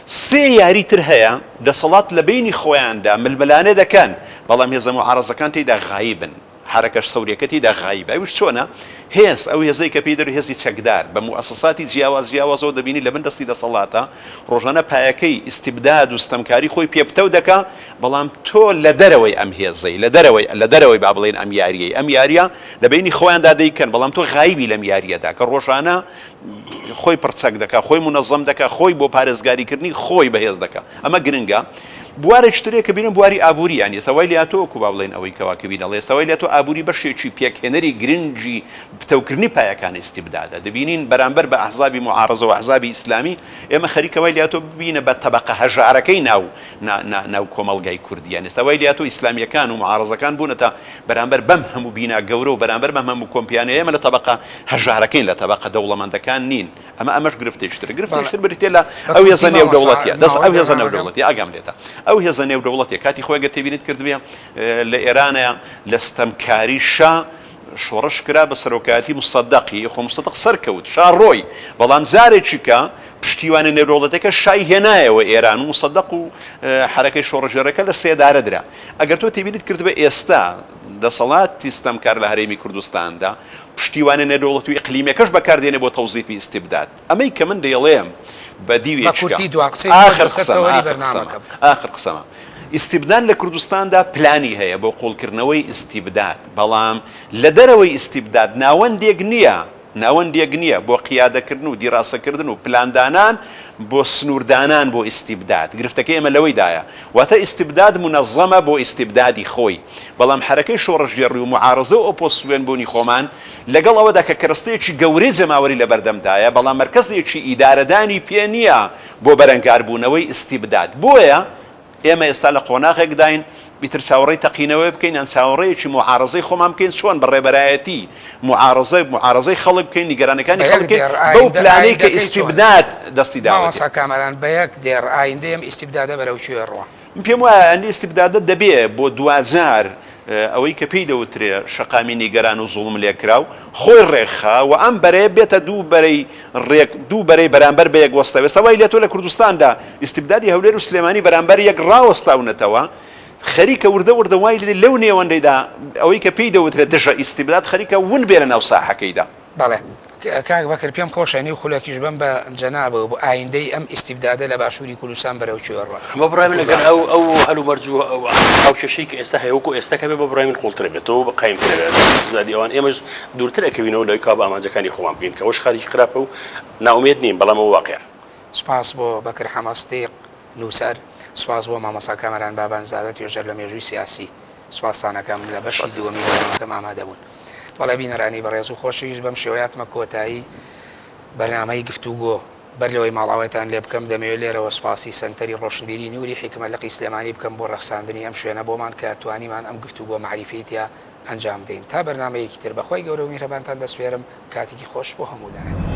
سێ یاری تر هەیە، دەسەڵات لە بەینی خۆیاندا ململانێ دەکەن، بەڵام هێزە موعارەزەکان تێیدا غایبن. حەرەکە سەوریەکە تێیدا غایبە. ئەویش چۆنە؟ هێز، ئەو هێزەی کە پێی دەوترێ هێزی چەکدار، بە موئەسەساتی جیاواز جیاوازەوە دەبینی لە بن دەستی دەسەڵاتە، ڕۆژانە پایەکەی ئیستیبداد و ستەمکاری خۆی پێ پتەو دەکا، بەڵام تۆ لە دەرەوەی ئەم هێزەی، لە دەرەوەی، لە دەرەوەی با بڵێین ئەم یارییەی، ئەم یارییە لە بەینی خۆیاندا دەیکەن، بەڵام تۆ غایبی لەم یارییەدا کە ڕۆژانە خۆی پڕچەک دەکا، خۆی مونەزەم دەکا، خۆی بۆ پارێزگاریکردنی خۆی بەهێز دەکا. ئەمە گرنگە. بوارێکی ترێ کە بینم بواری ئابووری یانی ئێستا وای لێهاتووە وەکوو با بڵێین ئەوەی کەوا کە بینەڵێ ئێستا وای لێهاتووە ئابووری بەشێکی پێکهێنەری گرنگی پتەوکردنی پایەکانی ئیستیبدادە. دەبینین بەرامبەر بە ئەحزابی موعارەزە و ئەحزابی ئیسلامی ئێمە خەریکە وای لێهاتووە ببینە بە تەبەقە هەژارەکەی ناو ناو کۆمەڵگای کوردی. یانی ئێستا وای لێهاتووە ئیسلامییەکان و موعارەزەکان بوونەتە بەرامبەر بەم هەموو بینا گەورە و بەرامبەر بەم هەموو کۆمپیانیایە ئێمە لە تەبەقە هەژارەکەین لە تەبەقە دەوڵەمەندەکان نین. ئەمە ئەمەش گرفتێکی ترە. گرفتێکی بەڵێ. تر بریتیە لە بە ئەو کورتی هێزە مامۆستا نێودەوڵەتیە دەست ماوەی ئەو هێزە بەرنامەکەم نێودەوڵەتیە ئاگام لێتە ئەو هێزە نێودەوڵەتیە کاتی خۆی گەر تێبینیت کردبێ لە ئێرانە لە ستەمکاری شا شۆڕش کرا بە سەرۆکایەتی موسەدەقی خۆ موسەدەق سەرکەوت شا ڕۆی بەڵام جارێکی کە پشتیوانە نێودەوڵەتەکە شای هێنایەوە ئێران و موسەدەق و حەرەکەی شۆڕشگێڕەکە لە سێدارە درا ئەگەر تۆ تێبینیت کردبێ ئێستا دەسەڵاتی ستەمکار لە هەرێمی کوردستاندا پشتیوانە نێودەوڵەتی و ئیقلیمیەکەش بەکاردێنێ بۆ تەوزیفی ئیستیبداد. ئەمەی کە من دەیڵێم بە بە دیوێکیکە. کورتی دوا قسەی خۆت ئاخر لەسەر قسەمە، تەوەری ئاخر قسەمە، بەرنامەکە بکە. ئاخر قسەمە. ئیستیبداد لە کوردستاندا پلانی هەیە بۆ قووڵکردنەوەی ئیستیبداد، بەڵام لە دەرەوەی ئیستیبداد ناوەندێک نییە، ناوەندێک نییە بۆ قیادەکردن و دیراسەکردن و پلاندانان بۆ سنووردانان بۆ ئیستیبداد. گرفتەکەی ئێمە لەوەیدایە. واتە ئیستیبداد مونەزەمە بۆ ئیستیبدادی خۆی، بەڵام حەرەکەی شۆڕشگێڕی و موعارەزە و ئۆپۆزسیۆن بوونی خۆمان لەگەڵ ئەوەدا کە کەرەستەیەکی گەورەی جەماوەری لەبەردەمدایە، بەڵام مەرکەزێکی ئیدارەدانی پێ نییە بۆ بەرەنگاربوونەوەی ئیستیبداد. بۆیە ئێمە ئێستا لە قۆناغێکداین ئیتر چاوەڕێی تەقینەوەی بکەین یان چاوەڕێیەکی موعارەزەی خۆمان بکەین چۆن بە ڕێبەرایەتی موعارەزە موعارەزەی خەڵک بکەین نیگەرانەکانی بە یەک خەڵک بکەین دێڕ بەو ئایندە پلانەی کە ئایندەکەی چۆنە؟ ئیستیبداد دەستی داوەتێ. مامۆستا کامەران بە یەک دێڕ ئایندەی ئەم ئیستیبدادە بەرەو کوێ ڕوا؟ من پێم وایە ئەم ئیستیبدادە دەبێ بۆ دواجار ئەوەی کە پێی دەوترێ شەقامی نیگەران و زوڵملێکراو خۆی ڕێکخا و ئەم بەرەیە بێتە دوو بەرەی ڕێک دوو بەرەی بەرامبەر بە یەک وەستاو. ئێستا وای لێهاتووە لە کوردستاندا ئیستیبدادی هەولێر و سلێمانی بەرامبەر یەک ڕاوەستاونەتەوە، خەریکە وردە وردە وای لێ لەو نێوەندەیدا ئەوەی کە پێی دەوترێت دژە ئیستیبداد خەریکە ون بێ لە ناو ساحەکەیدا. بەڵێ کاک بەکر پێم خۆشە نیو خولەکیش بەم بە جەنابەوە بۆ ئایندەی ئەم ئیستیبدادە لە باشووری کوردستان بەرەو کوێ ڕوا؟ بە بڕای من ئەگەر ئەو ئەو هەلومەرج و ئەو هاوکێشەی کە ئێستا هەیە وەکو ئێستا کە بێ بە بڕای من قوڵتر بێتەوە و قایمتر بێت ئیستیبدادی ئەوان ئێمەش دوورتر ئەکەوینەوە لەوەی کەوا بە ئامانجەکانی خۆمان بگەین کە ئەوەش خاڵێکی خراپە و نائومێد نیم بەڵام ئەوە واقیعە. سوپاس بۆ بەکر حەمەسدیق نووسەر، سوپاس بۆ مامۆستا کامەران بابانزادە توێژەر لە مێژووی سیاسی. سوپاستان ئەکەم لە بەشی دووەمی بەرنامەکەم ئامادە بوون. بەڵێ بینەرانی بەڕێز و خۆشەویست بەم شێوەیە هاتمە کۆتایی بەرنامەی گفتوگۆ. بەر لەوەی ماڵئاوایتان لێ بکەم دەمەوێت لێرەوە سوپاسی سەنتەری ڕۆشنبیری نوری حیکمە لقی سلێمانی بکەم بۆ ڕەخساندنی ئەم شوێنە بۆمان کە توانیمان ئەم گفتوگۆ مەعریفیەی تیا ئەنجام بدەین. تا بەرنامەیەکی تر بە خوای گەورە و میهرەبانتان دەسپێرم کاتێکی خۆش بۆ هەموو لایەک.